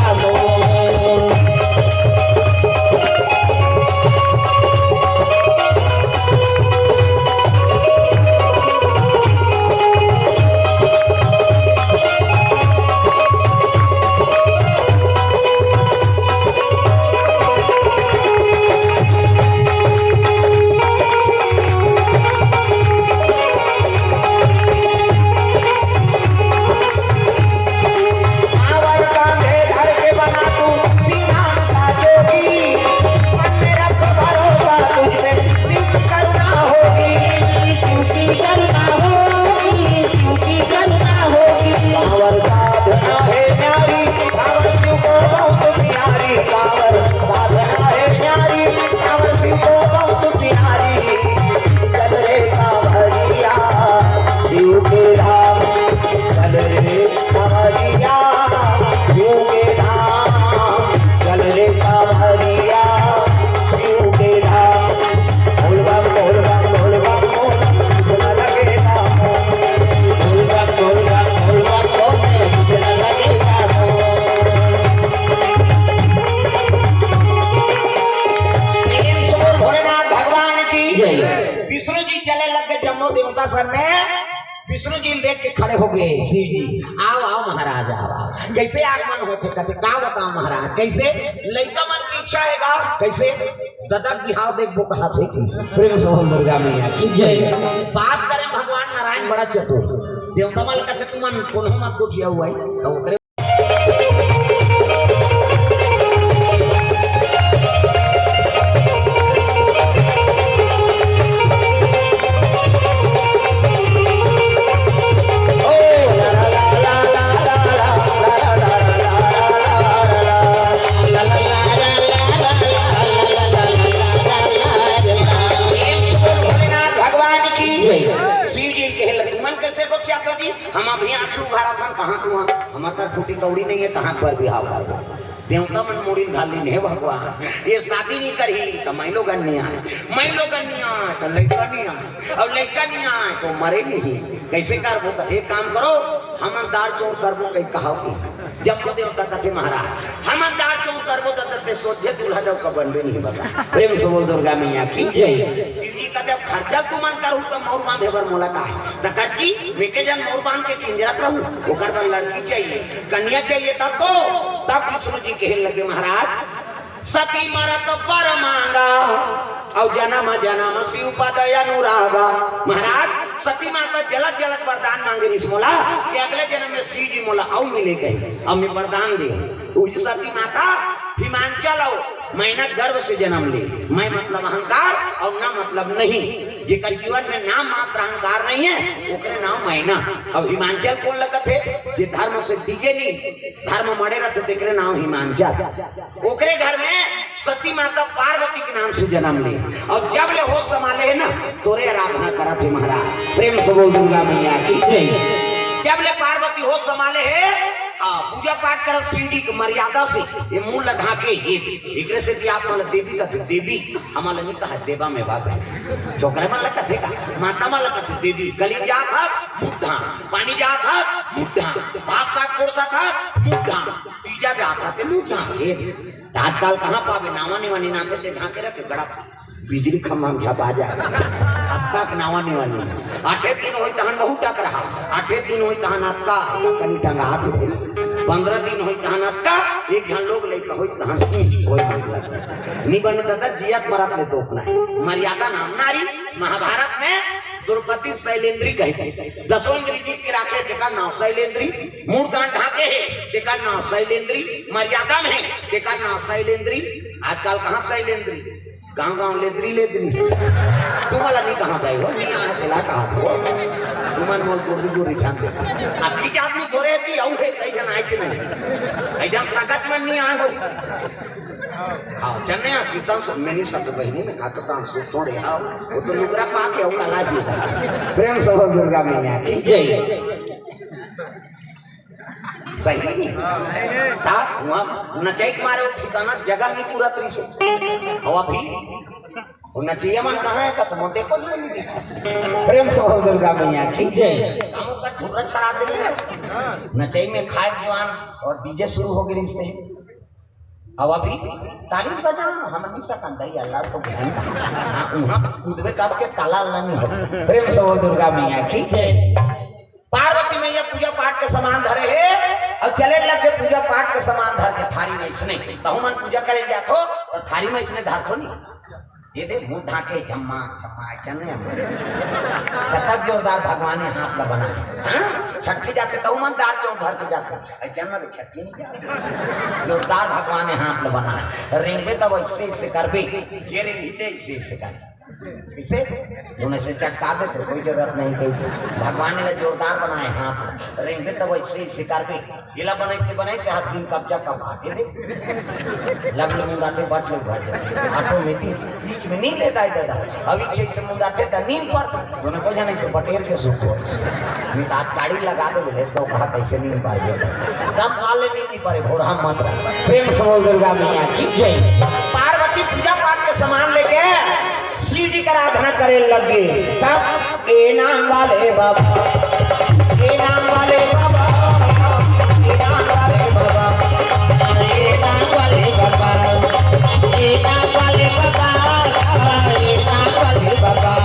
कांवर कांधे धर के बना तू सीना का जोगी। मन में रख भरोसा तुझ पे, सिर्फ करुणा होगी। क्योंकि करुणा होगी, क्योंकि करुणा होगी। कांवर साधना है न्यारी, कांवर शिव को बहुत प्यारी। कांवर साधना है न्यारी, कांवर शिव को बहुत प्यारी। चल रे कांवरिया, शिव के धाम। चल रे कांवरिया, शिव के धाम। चल रे कांवरिया, शिव के धाम। बोल बम, बोल बम, बोल बम, बोल। कुछ ना लगे राम। बोल बम, बोल बम, बोल बम, बोल। कुछ ना लगे राम। प्रेम से बोल भोलेनाथ भगवान की जय। विष्णु जी चले लगे जम्मो देवता सन में। विष्णु जी देख के खड़े हो गए शिव जी। "आओ, आओ महाराज, आओ, आओ।" कैसे आगमन होथे? कथे, "का बताओ महाराज, कैसे?" लइका मन की इच्छा हे गा, कैसे? ददा बिहाव देखबो कहा थे कि प्रेम से बोल दुर्गा मैया की जय। बात करे भगवान नारायण बड़ा चतुर। देवता मन कथे, "तुमन कोनो मत गोठियाव भाई।" तो ओकरे भगवान की। शिव जी कहे लगे, "मन कैसे गोठियाथो जी? हम अभी आंखी उघारत हन, कहाँ तू हमार कर फूटी कौड़ी नहीं है, कहाँ पर बिहाव करबो?" देवता मन मुड़ी धर लीन, "हे भगवान, ये शादी नहीं करही त मैं लोगन नहीं आए, मैं लोगन नहीं आए त लइका नहीं आए, और लइका नहीं आए तो मरे नहीं। कैसे करबो?" त एक काम करो, हमन दार चौर करबो, कहीं कहाव की। जब वो देवता कथे, "महाराज, हमन दार चौर करबो त ते सोझे दूल्हा डौका बनबे नहीं बता।" प्रेम से बोल दुर्गा मैया की जय। शिव जी कथे, "अब खर्चा तुमन करहू त मौर बांधे बर मोला का है?" त कथे जी, "मैं के जन मौर बांध के किंजरत रहूं, ओकर बर लड़की चाहिए।" कन्या चाहिए तब तो, तब विष्णु जी कहे लगे, "महाराज, सती मरत बर मांगा, अउ जनम जनम शिव पद अनुरागा।" महाराज, सती माता जलत जलत वरदान मांगे रिस मोला कि अगले जन्म में शिव जी मोला अउ मिले कहे, अब मैं वरदान दे। उही सती माता हिमांचल अउ मैना गर्भ से जन्म ले। मैं मतलब अहंकार अउ ना मतलब नहीं। जेकर जीवन में नाम मात्र अहंकार नहीं है, ओकरे नाम मैना। अब हिमांचल कोन लगत हे? जे धर्म से डिगे नहीं, धर्म मड़े रहथे, तेकरे नाम हिमांचल। ओकरे घर में सती माता पार्वती के नाम से जन्म ले। अउ जब ले होश संभाले हे ना, तोरे आराधना करत हे महाराज। प्रेम से बोल दुर्गा मैया की जय। जब ले पार्वती होश संभाले हे, हाँ, पूजा पाठ करत शिव जी के मर्यादा से, ये मुंह ला ढांके हे। एकरे से कि आप मन ला देवी कथे, देवी, हमन ला नहीं कहा, देवा में बात है। छोकरे मन ला कथे का, माता मन ला कथे देवी। कली जात हा, मुंह ढांक, पानी जात हा, मुंह ढांक, भात साग परोसत हा, मुंह ढांक, तीजा जात हा, ते मुंह ढांक। हे, त आजकल कहाँ पाबे, नावा निवानी नाथे ते ढांके रहथे, गड़ा बिजली खम्भा में झपा जाय। अतका के नावा निवानी। आठे दिन होई तहन बहुत टक रहा, आठे दिन होई तहन अतका, कनी टंगात होई। पंद्रह दिन होई तहन अतका, एक झन लोग लइका होई तहन कोई मतलब नहीं। नहीं बने दादा, जियत मरत ले दोख नहीं। मर्यादा नाम नारी। महाभारत में द्रौपदी शैलेंद्री कहे थे, दसों इंद्री जीत के राखे, तेकर नाम शैलेंद्री। मूड़ कान ढांके हे, तेकर नाम शैलेंद्री। मर्यादा में हे, तेकर नाम शैलेंद्री। आजकल कहाँ शैलेंद्री? गांव गांव लेदरी लेदरी। तुमन ला नहीं कहा गए हो, नहीं आए तेला कहा हो। तुमन मोल गोरी गोरी जान दे। अब बीच आदमी थोड़े थी, अउ हे, कई झन आए कि नहीं? कई झन संगत में नहीं आए हो। हाँ, चन्ने आ, कीर्तन सुन, मैं नहीं सच बहिनी ने कहा तो काम सुन थोड़े, हाँ, वो तो लुगरा पा के, वो कला भी था। प्रेम से बोल दुर्गा मैया की जय। सही नहीं? ता वहाँ नचई के मारे वो ठिकाना जगह नहीं पूरा तरी से। हवा भी वो नचैया मन कहाँ है? कत मोटे को नहीं दिखा। प्रेम से बोल दुर्गा मैया की जय। हम ओकर धुर्रा छड़ा दे। नचई में खाए जवान और डीजे शुरू हो गए रिश्ते। अब अभी ताली बजा, हम नहीं सकन दई अल्लाह को बहन। हाँ, वहाँ कूदबे कस के ताला अल्लाह नहीं हो। प्रेम से बोल दुर्गा मैया की जय। पार्वती मैया पूजा पाठ के सामान धरे हे अउ चले लगे पूजा पाठ के सामान धर के थारी में इसने। तहु मन पूजा करे जात हो तो थारी में इसने धरथो नहीं। ये दे मुंह ढांके झम्मा झम्मा, ऐसा नहीं हम। कतक जोरदार भगवान ने हाथ ला बनाए। हाँ? छठी जाते तहु मन दार चौक धर के जाते। ऐसा ना रे, छठी नहीं जाते। जोरदार भगवान ने हाथ ला बनाए। रेंगबे तब ऐसे ऐसे करबे, जे रेंगते ऐसे ऐसे करबे। इसे दोनों से चटका दे तो कोई जरूरत नहीं, कोई भगवान ने जोरदार बनाए हाथ। रेंगबे तब ऐसे ऐसे करबे। इला बनाई ते बनाई से हाथ दिन कब्जा कब आके दे। लब ले मुंगाथे बट ले भर दे। ऑटोमेटिक बीच में नींद लेता है दादा। अभी चेक से मुंगाथे त नींद पड़ता। दोनों को जाने से बटेर के सुख हो। नहीं तो आप गाड़ी लगा दो ले तो कहा कैसे नींद पड़ गया। दस साल ले नींद नहीं पड़े, भोर हम मत रहे। प्रेम से बोल दुर्गा मैया की जय। पार्वती पूजा पाठ के सामान लेके शिव जी का आराधना करे लगे। तब ए नाम वाले बाबा, ए नाम वाले बाबा, ए नाम वाले बाबा, ए नाम वाले बाबा, ए नाम वाले बाबा, ए नाम वाले बाबा।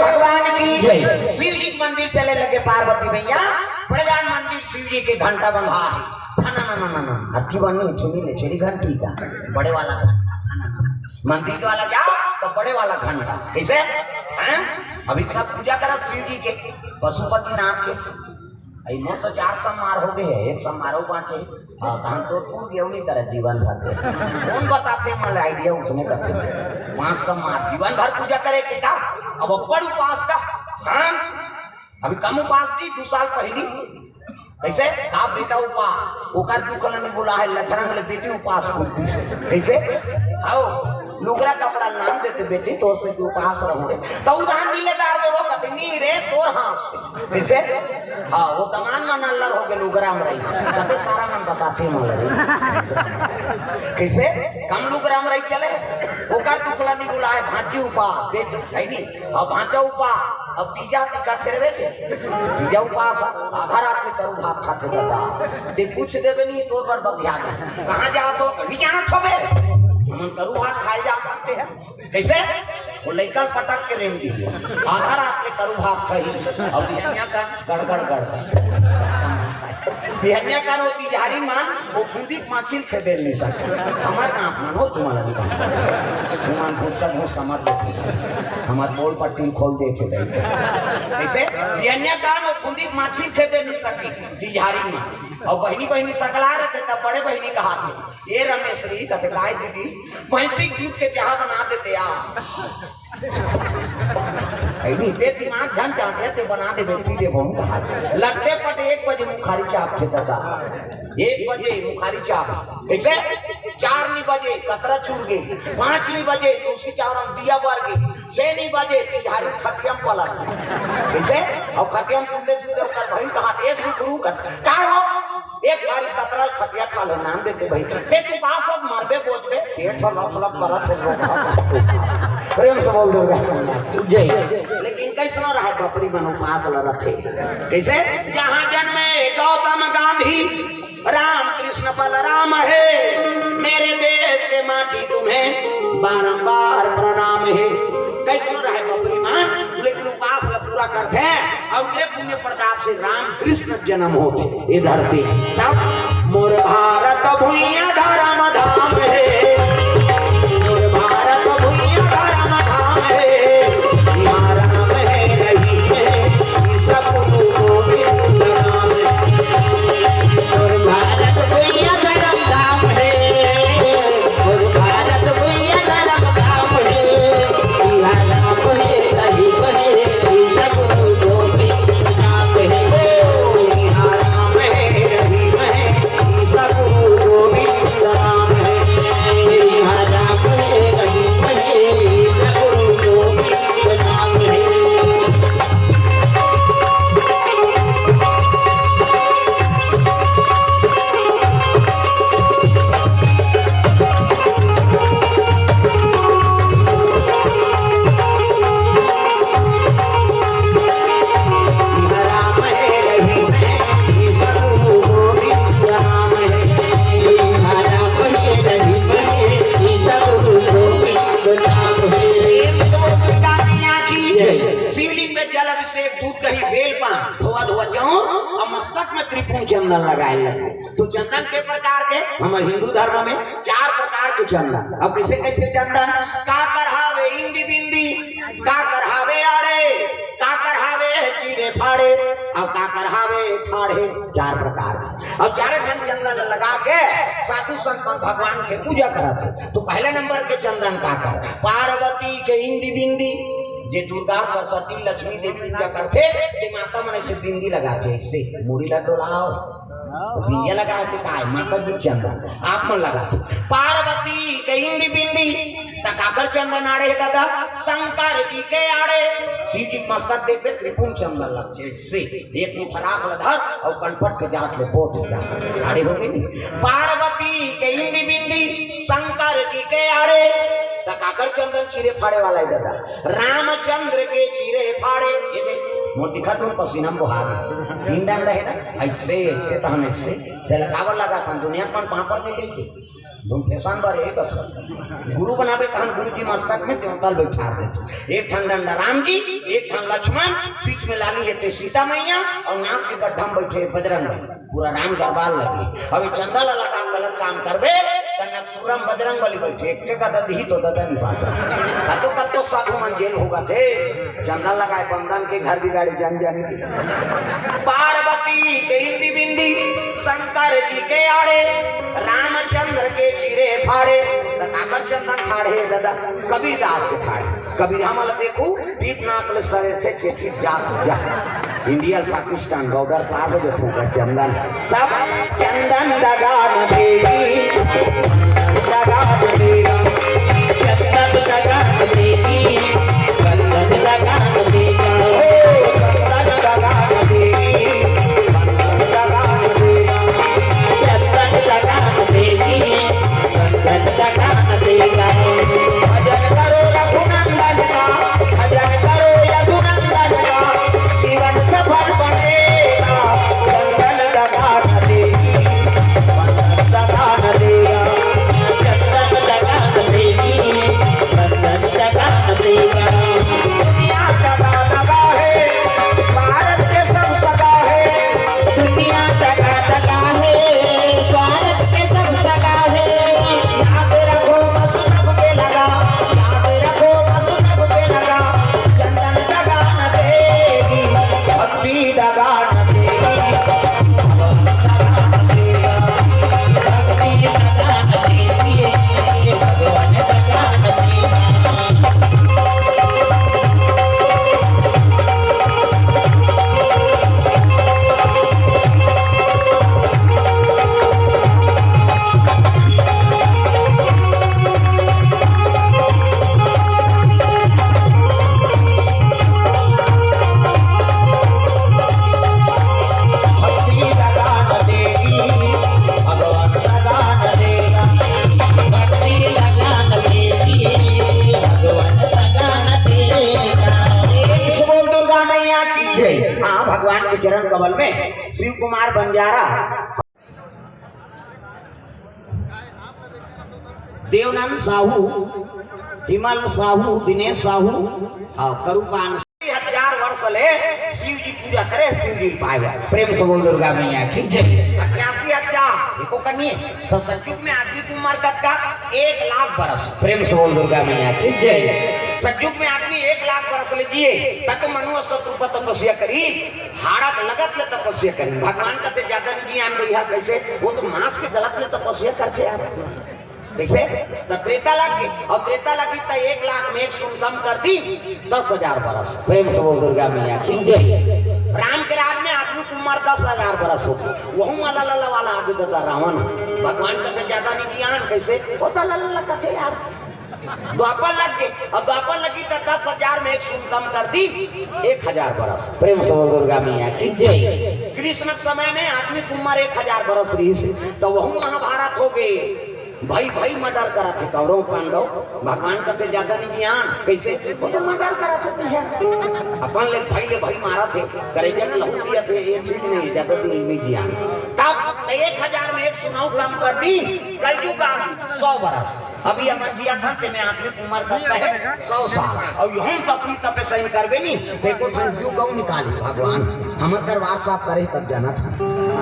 भगवान की जय। शिव जी के मंदिर चले लगे पार्वती मैया, प्रधान मंदिर शिव जी के घंटा बंधा है। ठनननननन। अक्की बन्नी उठनी ले छेड़ी घंटी का, बड़े वाला घंटा, ठननन। मंदिर वाला जाओ तो बड़े वाला घंटा। कैसे? हैं? अभी सब पूजा करत शिव जी के, पशुपति नाथ के। आई मोर तो चार सम्मार हो गए हैं, एक सम्मार हो पाँच है। हाँ, धान तो पूर गए नहीं करे जीवन भर के। कौन बताते मन आइडिया उसने करते। पाँच सम्मार जीवन भर पूजा करे के का? अब बड़ उपास का? हाँ? अभी कम उपास थी दो साल पहली। कैसे? का बेटा उपास? ओकर दुख ला नहीं बोला है, लछरंग ले बेटी उपास बोलती से। कैसे? आओ, लुगरा कपड़ा नाम देते बेटी, तोर से तू उपास रहो। तो उधार मिलेदार में वो कभी रे तोर हाथ से। कइसे? हाँ, वो दमान मन अल्लर हो गेल, उगराम रही। कते सारा मन बताथे मन लड़ी। कइसे? कम लुगराम रही चले। ओकर दुखला नहीं बुलाए, भांची उपा, बेट, है नहीं? अब भांचा उपा, अब तीजा तीजा फेर बेटे। तीजा उपास, आधा रात में करू भात खाथे दादा। ते कुछ देबे नहीं, तोर बर बगिया दे। कहाँ जात हो? नहीं जानत हो बे। हम करू भात खाए जा सकते हैं। कइसे? वो लइका ल पटक के रेंग दिही। आधा रात के करू भात खाही, अउ बिहनिया का गड़गड़ गड़गड़। बिहनिया का वो तिजहारी मन, वो फुंदी के माछी ल खेदे नहीं सके। हमर गाँव मन हो तुम्हारा भी काम। तुमान फुर्सत हो समझ लेते। हमर बोल पट्टी खोल देथे। कइसे? बिहनिया का वो फुंदी के माछी ल खेदे नहीं सके, तिजहारी मन। अउ बहिनी बहिनी सकला रथे, तब बड़े बहिनी कहाथे, "ए रमेश री," कथे, "काय दीदी?" "भैंसी के दूध के चाह बना देते आ।" अरे ते दिमाग झन चाहते ते बना दे बेटी दे बहु कहा। लट्टे पट एक बजे मुखारी चाप थे दादा। एक बजे मुखारी चाप। कइसे? चार नी बजे कतरा चूर गे। पाँच नी बजे तुलसी चावरम दिया बर गे। छह नी बजे तिजहारी खटियम पलट। कइसे? अउ खटियम सुनते सुनते ओकर बहिन कहा, "ए सुखरू," कहा, "का हो?" एक थारी कतरल खटिया खा ले, नाम देते भाई। ते तू का सब मरबे, बोझबे, पेट हो लप लप करत हो लोग। प्रेम से बोल दुर्गा मैया की जय। लेकिन कइसनो रहा बपरी मन उपास ल रथे। कइसे? जहाँ जन्मे गौतम गांधी, राम कृष्ण बलराम हे, मेरे देश के माटी तुम्हें बारंबार प्रणाम हे। कइसनो रहा बपरी मन, लेकिन उपास ल पूरा करथे, अउ ओकरे पुण्य प्रताप से राम कृष्ण जन्म होथे ये धरती। तब मोर भारत भुइयां धर्म धाम हे, मोर भारत भुइयां धर्म धाम हे, इहाँ राम हे, रहीम हे, ई सब गुरु गोविंद राम हे। मोर भारत भुइयां धर्म धाम हे, मोर भारत भुइयां धर्म धाम हे, इहाँ राम हे, रहीम हे, शिवलिंग में जल अभिषेक, दूध दही बेल पान, धोआ धोआ जाऊं, अब मस्तक में त्रिपुंड चंदन लगाए लगे। तो चंदन के प्रकार के, हमर हिंदू धर्म में चार प्रकार के चंदन। अब कइसे कइसे चंदन? काकर हावे इंदी बिंदी, काकर हावे आड़े, काकर हावे चीरे फाड़े, अउ काकर हावे ठाढ़े। चार प्रकार के। अउ चार ठन चंदन लगा के साधु संत मन भगवान के पूजा करत हे। तो पहले नंबर के चंदन काकर? पार्वती के इंदी बिंदी, जे दुर्गा सरस्वती लक्ष्मी देवी पूजा करथे, ते माता मन ऐसे बिंदी लगाथे, ऐसे मुड़ी ला डोलाओ। बिंदिया लगा के काय? माता जी चंदन आप मन लगा दो। पार्वती के इंदी बिंदी, त काकर चंदन आड़े हे दादा? शंकर जी के आड़े। शिव जी मस्तक देखबे त्रिपुंड चंदन लग से एक मुठा राख ल धर अउ कनपट के जात ले पोत जा। आड़े हो गई। पार्वती के इंदी बिंदी, शंकर जी के आड़े। त काकर चंदन चीरे फाड़े वाला हे दादा? रामचंद्र के चीरे फाड़े। ये दे, मोर दिखा तुम पसीना में बोहा गए। तीन डंडा हे ना, ऐसे, ऐसे तो हम ऐसे। तेला काबर लगा था, दुनिया में पापड़ दे गई थी। तुम फैशन बर एक अच्छा। गुरु बनाबे तहन गुरु जी मस्तक में त्योंतल बैठा देते। एक ठन डंडा राम जी, एक ठन लक्ष्मण, बीच में लाली हे ते सीता मैया अउ नाक के गड्ढा में बैठे बजरंग बली। पूरा राम दरबार लगे। अब ये चंदा ला लगा गलत काम करबे, त नकसूरम बजरंग बली बैठे, एक के का ददही तो ददन ही बात है। कतो कतो साधु मन जेल होगा थे, चंदा लगाए बंदन के घर बिगाड़ी जन जन के। पार्वती के इंदी बिंदी, शंकर जी के आड़े, रामचंद्र के चीरे फाड़े, त काकर चंदन ठाड़े दादा, कबीरदास के ठाड़े। कबीर हमला देखू, दीप नाक ले सरे थे, चेचित जा, जा। इंडिया पाकिस्तान बॉर्डर पार हो जाते हैं चंदन। तब चंदन लगा न देगी, लगा न देगा। चंदन लगा न देगी, चंदन लगा न देगा। ओ, कबल में शिव कुमार बंजारा, देवनंद साहू, हिमल साहू, दिनेश साहू, हाँ, करूपान। हजार वर्ष ले शिव जी पूजा करे, शिव जी पाए। प्रेम से बोल दुर्गा मैया की जय। अठासी हजार, देखो कनिए, तो सतयुग में आदमी की उम्र कतका? एक लाख बरस। प्रेम से बोल दुर्गा मैया की जय। सतयुग में आदमी एक लाख बरस ले जिए, तब तो मनु और शत्रु पर तपस्या करी, हाड़ा लगत ले तपस्या करी। भगवान कथे ज्यादा नहीं जियान भैया, कैसे? वो तो मांस के जलत ले तपस्या करते यार। कैसे? तो त्रेता लग गई, और त्रेता लगी तो एक लाख में एक शून्य कम कर दी, दस हजार बरस। प्रेम से बोल दुर्गा मैया की जय। राम के राज में आदमी की उम्र दस हजार बरस हो गई, वहू वाला लल्ला वाला आगे दादा रावण। भगवान कथे ज्यादा नहीं जियान, कैसे? होता लल्ला कथे यार। द्वापर लग गए, और द्वापर लगी तो दस हजार में एक शून्य कम कर दी, एक हजार बरस। प्रेम से बोल दुर्गा मैया की जय। कृष्ण के समय में आदमी की उम्र एक हजार बरस रही, तो वहू महाभारत हो गए। भाई भाई मर्डर करत हे, कौरव पांडव। भगवान कथे ज्यादा नहीं जियान, कैसे? वो तो मर्डर करत हे भैया, अपन ले भाई ले भाई मारत हे, करेजा के लहू पियत हे, ये ठीक नहीं, ज्यादा दिन नहीं जियान। तब एक हजार में एक शून्य कम कर दी, कलयुग आ गई, सौ बरस। अभी हमन जिया था, ते में आदमी की उम्र कतका हे? सौ साल। और हम तो अपनी तपे सही करबे नहीं, देखो ठन जू गऊ निकाली भगवान। हमर करवार साफ करे तब जाना था,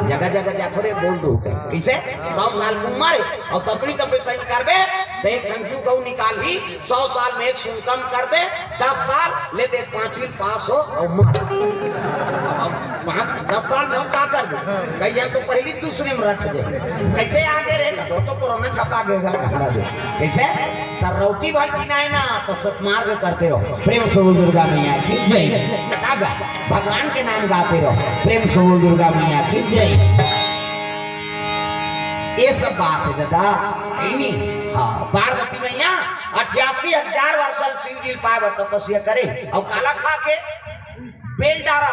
जगह जगह जा थोड़े बोल दो कहीं। कैसे? सौ साल की उम्र हे, और तपनी तपे सही करबे, तो एक ठन जू गऊ निकाल ही, सौ साल में एक शून्य कम कर दे, दस साल ले दे, पांचवी पास हो और मर। पाँच, दस साल में हम का कर दे? कई जन तो पहली दूसरी में रख दे। कैसे आगे रहे? तो, तो कोरोना छपा गएगा, कहाँ रह गए? कैसे? तो रौती भर जीना है ना, तो सतमार्ग करते रहो। प्रेम से बोल दुर्गा मैया की जय। का गा? भगवान के नाम गाते रहो। प्रेम से बोल दुर्गा मैया की जय। ये सब बात है दादा, है नी? हाँ, पार्वती मैया अठासी हजार वर्ष शिव जी पाए बर तपस्या करे, और काला खा के बेल डारा,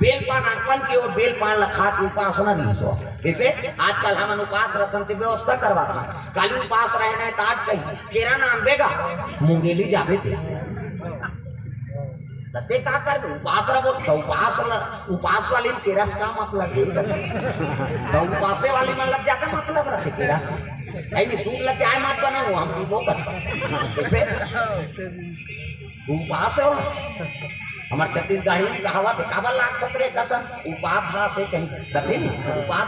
बेल पान अर्पण के, और बेल पान ला खा के उपासना नहीं सो। जैसे आजकल हमन उपास रथन ते व्यवस्था करवाथन, काली उपास रहे ना, तो आज कहीं केरा ना अनबेगा, मुंगेली जाबे ते। त ते का करबे? उपास रह बोल, त उपास ल-, उपास वाली के रस का मतलब है? त उपासे वाली मन लग जाता मतलब रखे के रस। ऐ भी दूध ल चाय मत बनाओ, हम पीबो कथन। कैसे? उपास हो। हमर छत्तीसगढ़ी में कहावत है, "काबर लाग खतरे कसम?" उपास से कहीं कथे नहीं, उपास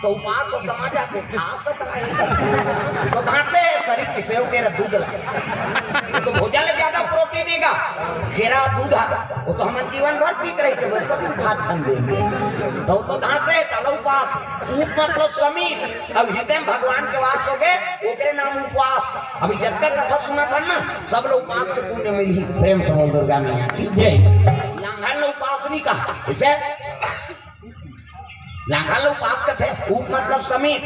तो उपास समझ आथे, खास का है? तो धांसे है शरीर के सेव केरा दूध ला। वो तो भोजन ले ज्यादा प्रोटीन है का? केरा दूध आ, वो तो हमन जीवन भर पी के रहिथे, वो कभी भात खान देंगे। तो, तो धांसे है, तला उपास, उप मतलब समीप, अब हृदय में भगवान के वास हो गए, ओकरे नाम उपास। अभी जतका कथा सुनत हन ना, सब लोग उपास के पुण्य मिलही। प्रेम से बोल दुर्गा मैया की जय। लांघन ल उपास नहीं कहा, इसे लांघन ल उपास कथे, उप मतलब समीप,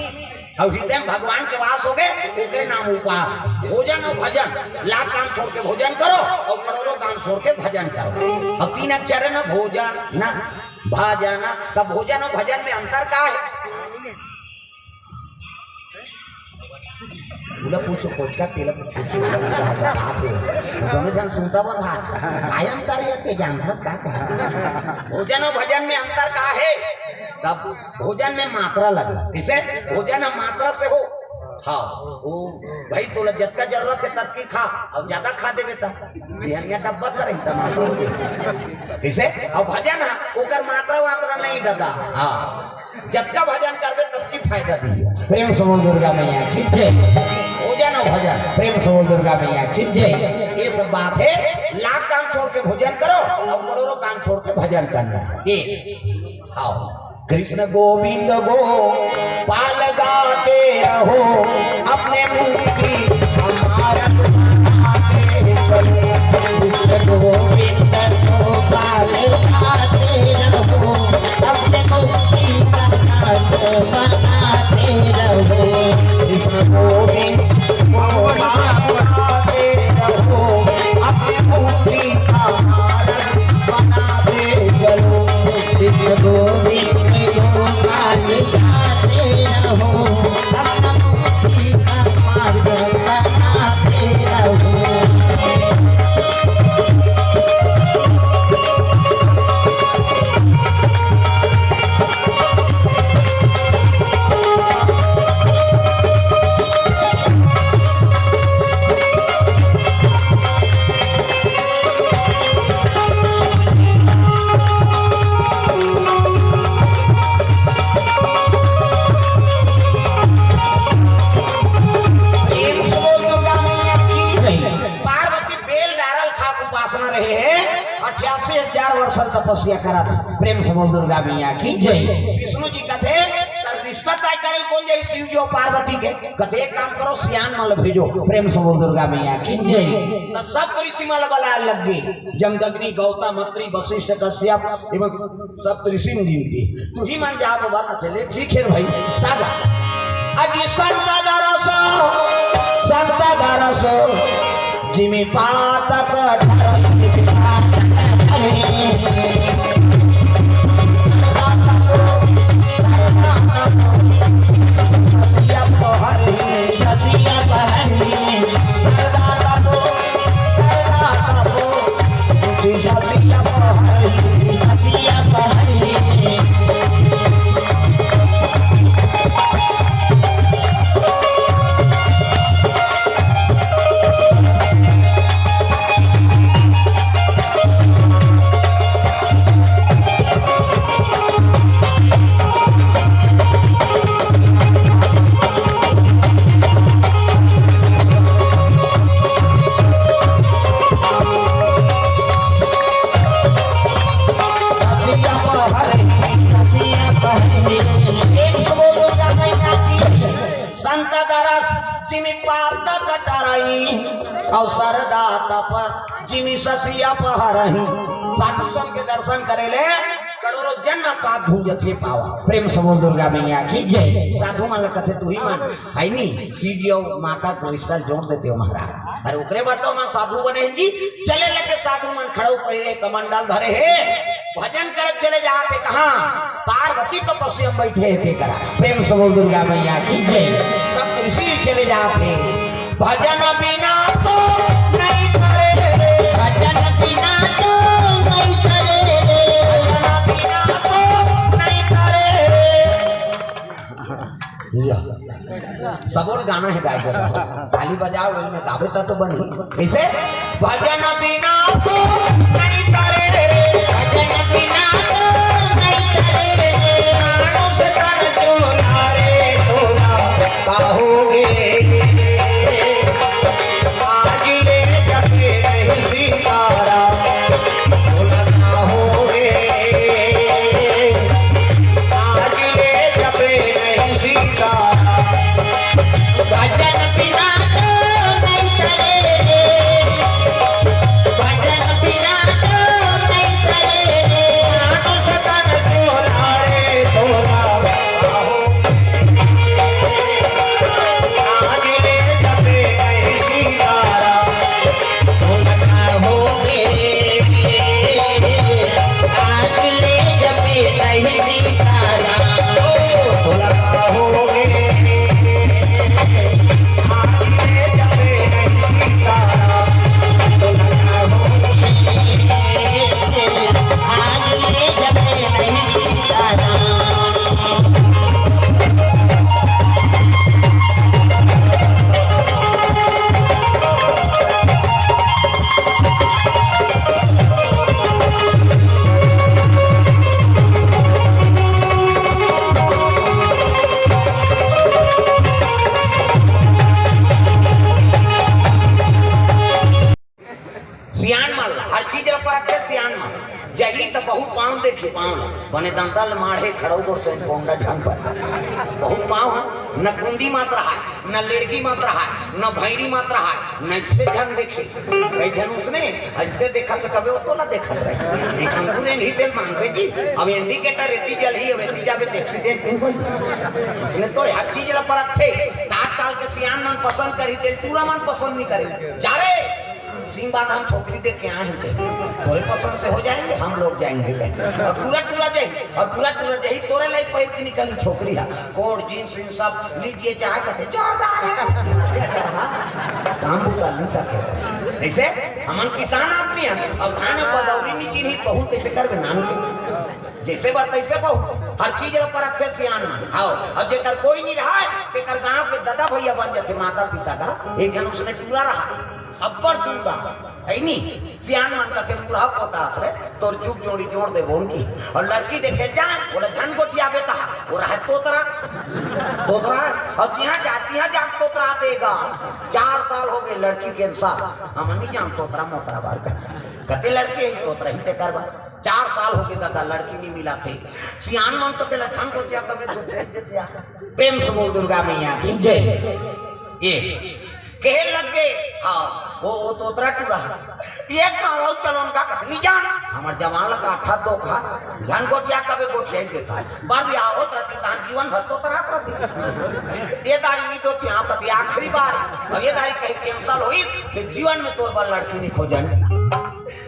और हृदय में भगवान के वास हो गए, ओकरे नाम उपास। भोजन और भजन, लाख काम छोड़ के भोजन करो और करोड़ों काम छोड़ के भजन करो। अब तीन अक्षर है ना, भोजन ना भजन, तब भोजन और भजन में अंतर का है? ओला पूछो, कोचका तेला पूछो, ओला पूछो, हाथ, हाथ हे। दोनों झन सुनता बंद हाथ। काय अंतर हे, ते जानथस का कहा? भोजन और भजन में अंतर का है? तब भोजन में मात्रा लगे। किसे? भोजन हम मात्रा से हो। हाँ, ओ भाई, तोला जतका जरूरत है, ततकी खा, अब ज्यादा खा देबे त बिहनिया डब्बा से रही, तमाशा हो जाए। किसे? अब भजन है, ओकर मात्रा वात्रा नहीं दादा। हाँ, जतका भजन करबे, ततकी फायदा दी। प्रेम से बोल दुर्गा मैया की जय। भोजन और भजन, प्रेम से बोल दुर्गा मैया की जय। ये सब बात है, लाख काम छोड़ के भोजन करो और करोड़ों काम छोड़ के भजन करना है। ये, आओ। कृष्ण गोविंद गोपाल गाते रहो, अपने मुख की हमारा कृष्ण गोविंद गोपाल गाते रहो, अपने मुख की हमारा बनाते रहो। कृष्ण गोविंद गोपाल गाते रहो, अपने मुख की हमारा बनाते चलो। कृष्ण गोविंद गोपाल गाते रहो, अपना मुक्ति का मार्ग छियासी हजार वर्ष तपस्या करत हे। प्रेम से बोल दुर्गा मैया की जय। विष्णु जी कथे, "तर रिश्ता तय करे कोन जाही, शिव जी अउ पार्वती के?" कथे, "एक काम करो, सियान मन ल भेजो।" प्रेम से बोल दुर्गा मैया की जय। त सब ऋषि मन ल बलाय लग गे, जमदग्नि, गौतम, अत्रि, वशिष्ठ, कश्यप एवं सब ऋषि मुनि के। तुही मन जा बाबा, कथे ले, "ठीक हे भाई।" तागा अजी संत दरस, संत दरस, जिमि पातक टरई। संत दरस जिमि पातक टरई, अउ सरदा तप जिमि ससिया पहरही। साधु संत के दर्शन करे ले करोड़ों जन्म पाप धुंजथे पावा। प्रेम से बोल दुर्गा मैया की जय। साधु मन ल कथे, तुही मन हे नी, शिव जी अउ माता के रिश्ता जोड़ देते हो महाराज। अरे ओकरे बर तो हमन साधु बने हन जी। चले लगे साधु मन, खड़ाऊ पहिरे, कमंडल धरे हे, भजन करत चले जात हे। कहाँ? पार्वती तपस्या में बैठे हे तेकरा। प्रेम से बोल दुर्गा मैया की जय। सब ऋषि चले जात हे। भजन बिना तो नहीं करे, भजन बिना तो नहीं करे, भजन बिना तो नहीं करे। या। सबो ल गाना हे गाय के। ताली बजाव, ओही में गाबे त तो बनही। कइसे? भजन बिना तो नहीं करे, भजन बिना तो नहीं करे। मानुष तन चोला रे चोला, का होगे? आज ले जपे नहीं सीताराम, भोला का होगे? आज ले जपे नहीं सीताराम। भजन बिना तो नहीं चले रे, भजन बिना तो नहीं चले रे। मानुष तन चोला रे चोला, आज ले जपे नहीं सीताराम। सियान मन ला, हर चीज ला परखथे सियान मन। जही त बहुत पाँव देखे, पाँव ला। बने दंता ले माढ़े खड़ऊ गोड़ से पोंडा झन पर। बहुत पाँव हे, न कुंदी मात्र हे, न लेड़की मात्र हे, न भैरी मात्र हे, न इससे झन देखे। कई झन उसने ऐसे देखा तो कबे वो तो ना देखत रहे। एक अंकुर एंधी तेल मांगबे जी, अब indicator एती जलही, अब एती जाबे तो accident नहीं होई। उसने तो हर चीज ला परखथे। आजकल के सियान मन पसंद करही तेल, टूरा मन पसंद नहीं करे। जा रे, सिंह बांधा म छोकरी देख के आए हैं, तोरे पसंद से हो जाएंगे, हम लोग जाएंगे। और टूरा टूरा जाही, और टूरा टूरा जाही, तोरे लाइक पहिर के निकली छोकरी हा। कोट, जींस, वींस सब लीजिए, चाहे कथे जोरदार है। काम बुता नहीं सके। ऐसे हमन किसान आदमी हैं, अब धान में बदौरी नहीं चिन्ही, बहू कैसे करबे नान के? जैसे बर तैसे बहू, हर चीज ला परखथे सियान मन। हाँ, और जेकर कोई नहीं रहा, तेकर गांव के दादा भैया बन जाथे, माता पिता का। एक झन उसने टूरा रहा, अब्बड़ सुंदर। हे नी, सियान मन कथे, "बुढ़ा पोटास रे, तोर जुग जोड़ी जोड़ देबो उनकी।" अउ लड़की देखे जान, बोले, "झन गोठियाबे कहा, वो रहा तोतरा।" तोतरा। अउ जिहाँ जा, तिहाँ जा तोतरा देगा। चार साल होगे लड़की cancel। हम नहीं जान तोतरा मोतरा बार का। कथे लड़की हे तोतरा ही ते करबा। चार साल होगे दादा, लड़की नहीं मिलथे। सियान मन कथे ला झन गोठिया कबे गोठिया देथे। प्रेम से बोल दुर्गा मैया की जय। ये कहे लग गे, हाँ, वो, वो तोतरा टूरा। ये कहा, "चलो उनका कथनी जान, हमर जवान लगा अठा दो खा, झन गोठिया कबे गोठिया ही देखा।" बार भी आओ, तोतरा की तहान जीवन भर तोतरा, तोतरा दी। ये दारी नहीं तो थी, हाँ, कथी आखिरी बार। अब ये दारी कहीं cancel होई, तो जीवन में तोर बर लड़की नहीं खोजन।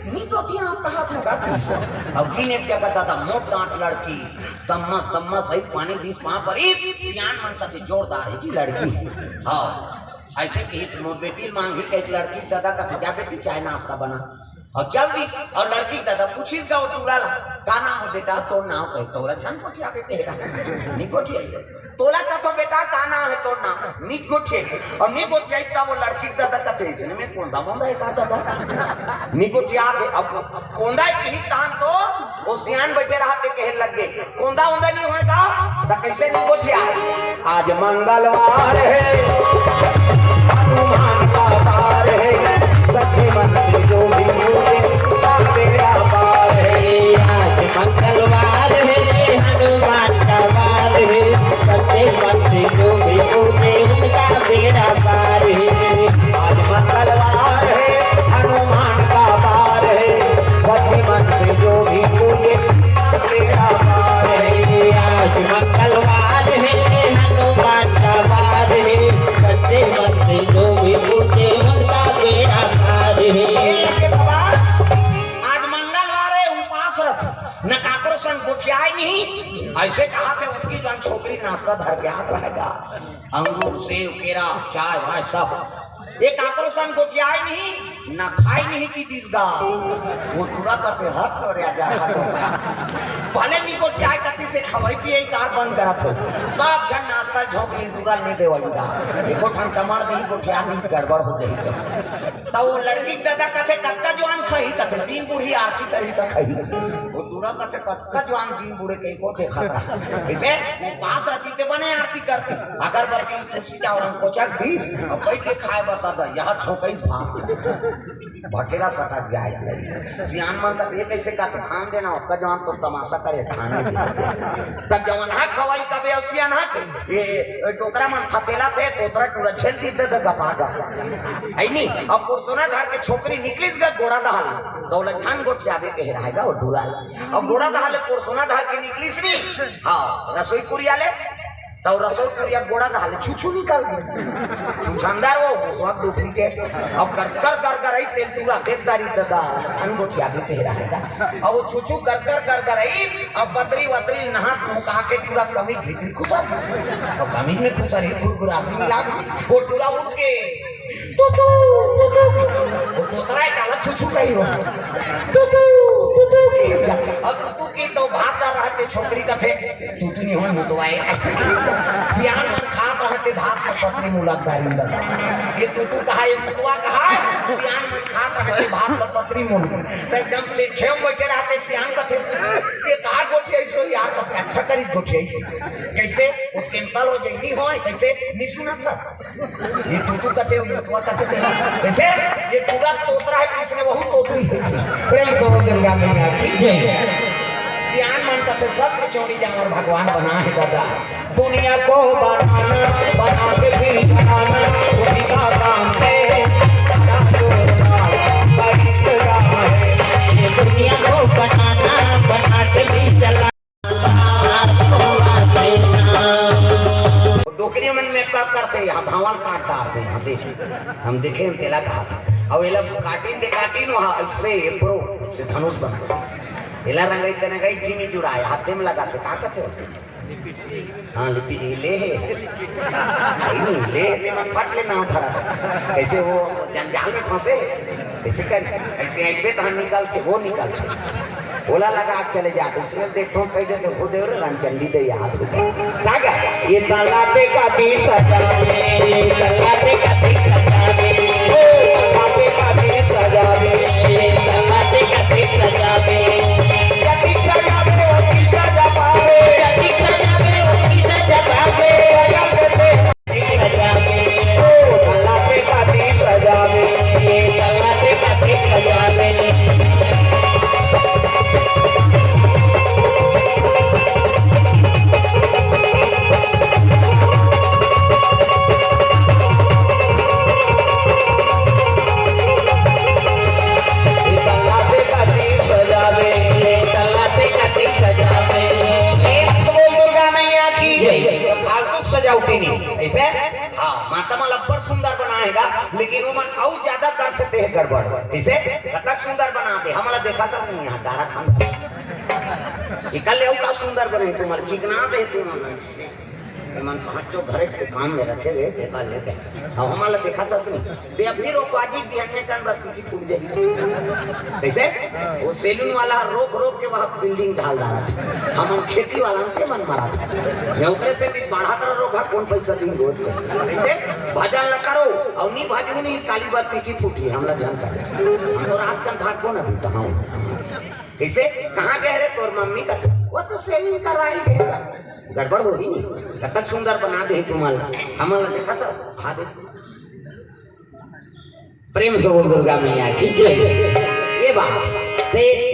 नहीं तो थी, हाँ, कहा था, का कैसे? अब गिन एक जगह दादा, मोट डांट लड़की, दम्मस, दम्मस, सही पानी दीस पाँव पर, ई सियान मन कथे जोरदार हे कि लड़की। हाँ। अइसे कही त मोर बेटी ल मांगही कहिके लड़की दादा कथे, "जा बेटी, चाय नाश्ता बना।" अउ चल दिस, अउ लड़की दादा पूछिस गा ओ टूरा ला, "का नाम हे बेटा?" "तोर नाम कही।" "तोला झन गोठियाबे कहे रहा, नहीं गोठियाई।" "तोला कथो बेटा, का नाम हे तोर नाम?" "नहीं गोठियाई।" अउ नहीं गोठियाई तब ओ लड़की दादा कथे, "इसने में कोंदा मोंदा हे का दादा?" नहीं गोठिया के अब कोंदा कही तहान तो ओ सियान बैठे रहा ते कहे लग गे, "कोंदा ओंदा नहीं होय का?" त कैसे नहीं गोठिया? आज मंगलवार है, हनुमान का वार है, सच्चे मन से जो भी पूजे, उसका बेड़ा पार है। आज मंगलवार है, हनुमान का वार है, सच्चे मन से जो भी पूजे, उनका बेड़ा पार है। आज मंगलवार है, हनुमान का वार है, सच्चे मन से जो भी पूजे, बेड़ा पार है। आज मंगलवार है, हनुमान का वार है, सच्चे मन से जो भी पूजे, उनका बेड़ा पार है। आज मंगलवार हे, उपास रथ, न काकरो संग गोठियाय नहीं। अइसे कहा थे, उनकी जवान छोकरी नाश्ता धर के आत रहेगा, अंगूर, सेव, केरा, चाय, वाय सब। ये काकरो संग गोठियाय नहीं, न खाय नहीं कि दिस गा। वो टूरा कथे, "हद तो रे, जा, हद तो।" भले नहीं गोठियाय कथी से खवाई पिए कार बंद करत हो। सब झन नाश्ता झोंक ली, टूरा नहीं देवई गा। एको ठन टमार दी, गोठिया दी, गड़बड़ हो जाई। त वो लड़की के दादा कथे, "कतका जवान खाही?" कथे, "तीन बूढ़ी आरती करही त खाही।" वो टूरा कथे, "कतका जवान तीन बूढ़े कहीं को देखा रहा।" इसे वो पास रहती ते बने आरती करती। अगरबत्ती, तुलसी चावल को चक दीस, अउ बैठ के खाय बता दा, यहाँ छोकई भात। भटेरा सटा जाय। सियान मन कथे, "ये कैसे कथे खान देना, ओतका जवान तो तमाशा करे, खाने दे।" त जवान हा खवाई कबे अउ सियान हा के, ये, ये टोकरा मन थपेला थे, तोतरा टूरा झेल दी दे, दे गपा गप। है नी? अब पुरसोना घर के छोकरी निकलिस गा गोड़ा दहाल, त ओला झन गोठियाबे कहे रहेगा वो टूरा। अब गोड़ा दहाल पुरसोना घर के निकलिस नी, हाँ, रसोई कुरिया ले, त रसोई कुरिया गोड़ा दहाल छुछू निकल गे। छुछंदर वो, वो सब duplicate। अब कर कर कर कर आई तेल टूरा देख दारी ददा, झन गोठियाबे कहे रहेगा। अब वो छुछू कर कर कर कर आई, अब बतरी वतरी नहा मुका के टूरा कमीज भीतरी खुसर। अब कमीज में खुसर ही गुरगुरासी मिला दी। वो टूरा उठ के, "तू, तू, तू, तू।" वो तोतरा है काला छुछू कही हो। "तू, तू, तू, तू" की। अब तू, तू की तो भात डाल रहा थे, छोकरी कथे, "तू, तू नहीं हो, मुतवा है।" सियान मन खात रहा थे भात में पतरी मुलक दारी ददा। ये तू, तू कहा, ये मुतवा कहा, सियान मन खात रहा थे भात में पतरी मुलक। तो एकदम से छेव बैठे रहा थे, सियान कथे, "ये कहा गोठियाई सो यार, तो अच्छा करी गोठियाई।" कैसे? वो cancel हो जाए, नहीं होय, कैसे? नहीं सुना था। ये तू, तू कथे हो, ये तू कथे हो। कैसे? ये पूरा तोतरा है, इसने वहू तोतरी है। प्रेम से बोल दुर्गा मैया की जय। सियान मन कथे सब कुछ जोड़ी जावर भगवान बना है दादा। दुनिया को बनाना, बना के भी चलाना, उसी का काम है। बड़ा जोरदार, बड़ी जगह है। दुनिया को बनाना, बना के भी चलाना। डोकरी मन makeup करथे, यहाँ भांवर काट डारथे, यहाँ देख, हम देखे, हम तेला कहा था। अब एला काटिन ते काटिन, वहाँ ऐसे pro से धनुष बनाथे। एला रंगई ते रंगई, घी में जुड़ाए, हाथे में लगाथे, का कथे? हाँ, लिपि, ले हे। नहीं, नहीं, ले हे, ते मन फट ले नाव धरत। कैसे वो जंजाल में फंसे? ऐसे कर, ऐसे अइबे तहाँ निकलथे, वो निकलथे। ओला लगा के चले जाथे, उसने देखथों, कह देथे, "हो देव रे, रामचंडी दे याद हो गए।" का गा? ये तलाटे का दी सजा दे, ये तलाटे का दी सजा दे, ओ, तलाटे का दी सजा दे, तमन अब्बड़ सुंदर बनाएगा, लेकिन ओमन अउ ज्यादा करथे, ते गड़बड़। कइसे? कतक सुंदर बना दे, हमला देखाथस नहीं यहाँ, डारा खान। इकल ले अउ का सुंदर बने, तुमन चिकना दे, तुमन एमन पांचों घरेच के काम में रथे रे, देखा ले। अब हमला देखाथस नहीं, ते अभी रोकवाजी बिहन्ने कन बत्ती की फूट जाही। कइसे? वो सैलून वाला रोक रोक के वहाँ बिल्डिंग ढाल डारथे, हमन खेती वाला के मन मराथे। मैं उतरे से भी बढ़ा तर रोका, कौन पैसा दी रोज को? कइसे? भजन ल करो, अउ नहीं भजन नहीं, काली बत्ती की फूटी, हमला झन कर। हम तो रात कन भागबो ना भी कहाँ। कइसे? कहाँ गए रे तोर मम्मी का? वो तो सेविंग करवाई गए। गड़बड़ होही नहीं। कतक सुंदर बना दे तुमन, हमला देखाथस, हाँ दे। प्रेम से बोल दुर्गा मैया की जय। ये बात ते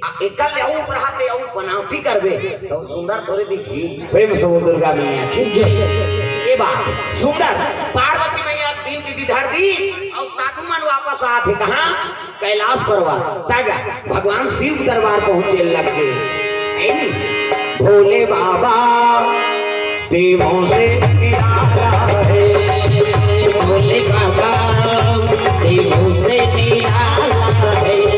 आ, एकल ले अउ बढ़ा ते अउ बनावटी करबे, तो सुंदर थोड़े दिखी। प्रेम से बोल दुर्गा मैया की जय। ये बात सुंदर, पार्वती मैया तीन की धर दी अउ साधु मन वापस आथे कहाँ? कैलाश पर्वत। तब भगवान शिव दरबार पहुंचे लग गए। ऐ नी? भोले बाबा देवों से निराला है। भोले बाबा देवों से निराला है।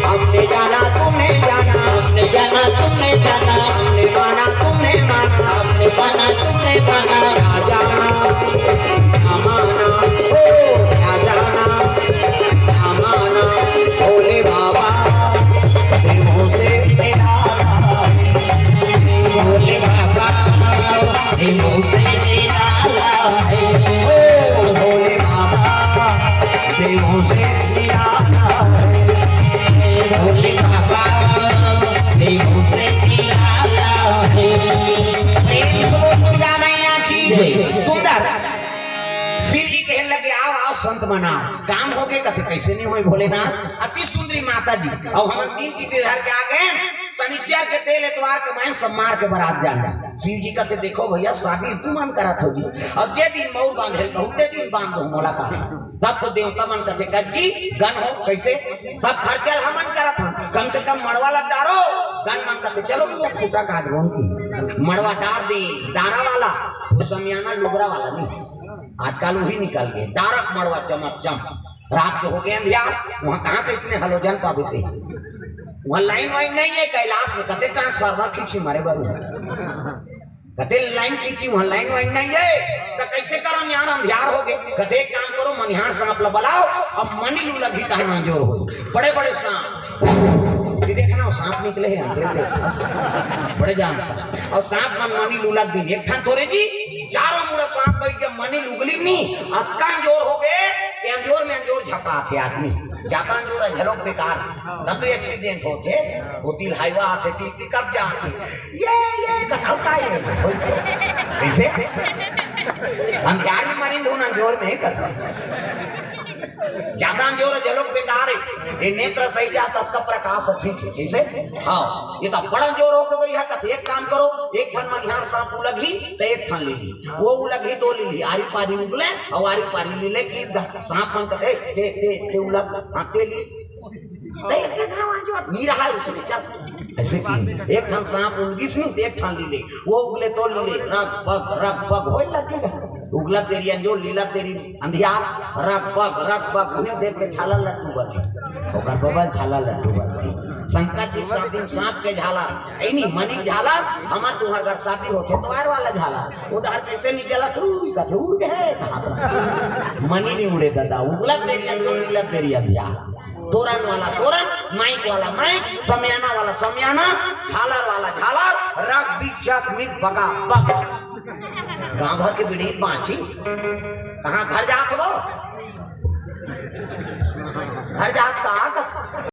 हमने जाना तुमने जाना, हमने जाना तुमने जाना, हमने माना तुमने माना, हमने माना तुमने माना। क्या जाना, क्या माना, ओ क्या जाना, क्या माना, भोले बाबा देवों से निराला है। भोले बाबा देवों से निराला है। ओ भोले बाबा देवों से निराला है। भोले बाबा देवों से निराला है। प्रेम से बोल दुर्गा मैया की जय। सुंदर शिव जी कहन लगे, "आओ, आओ संत मन आओ।" काम होगे कथे, "कइसे नहीं होय भोलेनाथ?" अति सुंदरी माता जी, अउ हमन तीन तीन धर के आ गए। शनिचर के तेल एतवार के मैं सम्मार के बरात जाना। शिव जी कथे, "देखो भैया, शादी तुमन करत हो जी, अब जे दिन मउर बांधे कहूँ ते दिन बांध दो मोला कहा।" तब तो देवता मन कथे, "कज्जी गन हो, कइसे सब खर्चा ल हमन करत हन, कम से कम मड़वा ला डारो।" गन मन कथे, "चलो भैया, खूटा काट रोन की मड़वा डार दे, डारा वाला, वो समियाना लुगरा वाला नहीं।" आजकल वही निकल गए, डारक मड़वा चमक चम। रात के होगे अंधियार, वहाँ कहाँ कइसने हलोजन पाबे ते? वहाँ लाइन वाइन नहीं है, कैलाश में कते ट्रांसफार्मर खींची मारे बारू, कते लाइन खींची, वहाँ लाइन वाइन नहीं है। तो कइसे करो, नियार अंधियार होगे। कथे, "एक काम करो, मनिहार सांप ला बलाओ, अब मनी लू लगही तहाँ अंजोर हो।" बड़े बड़े सांप, ये देखना, वो सांप निकले हैं, देख, देख। बड़े जान सांप। अउ सांप मन मनी लू लग दिन, एक ठन थोरे जी, चारों मुड़ा सांप बैठ के मनी लुगली नी, अतका अंजोर होगे, कि अंजोर में अंजोर झपा थे आदमी। जाता अंजोर है, झलोक बेकार। तब तो एक्सीडेंट होथे, वो तिल हाईवा आथे, तिल पिकअप जाथे। ये, ये, कथा का ये? कइसे? अंधियार में मरिन धुन अंजोर में कथा। जाता अंजोर झलोक बेकार है। ये नेत्र सही जाता, तब प्रकाश ठीक है। कइसे? हाँ, ये तो बड़ा अंजोर होगे भैया, कथे, "एक काम करो, एक ठन मनिहार सांप उलगही, तो एक ठन ले ली। वो उलगही, दो ले ली। आरी पारी उगले, अउ आरी पारी ले ले, की गा-, सांप मन कथे, 'ते, ते, ते उलग, हाँ, ते ली।' तो एक के घाव अंजोर, नी रहा उसमें, चल।" अइसे कि एक ठन सांप उलगिस नी, एक ठन लीले, वो उगले तो लीले, रग बग, रग बग होय लगेगा। उगलत देरी अंजोर, लीलत देरी अंधियार, रग बग, रग बग, उही देख के झालर लट्टू बने। ओकर बबल झालर लट्टू बने। शंकर जी सब दिन सांप के झालर, ऐ नी मनी झालर, हमर तुंहर घर शादी होथे, द्वार वाला झालर। उधर कइसे निकलत, उई कथे, उड़ गए, कहा था। मनी नहीं उड़े दादा, उगलत देरी अंजोर, लीलत देरी अंधियार। तोरन वाला तोरन, माइक वाला माइक, समियाना वाला समियाना, झालर वाला झालर, रग बिग जग मिग बगा बग। गांव भर के बिड़ीत बांची। कहाँ घर जात हो? घर जात का?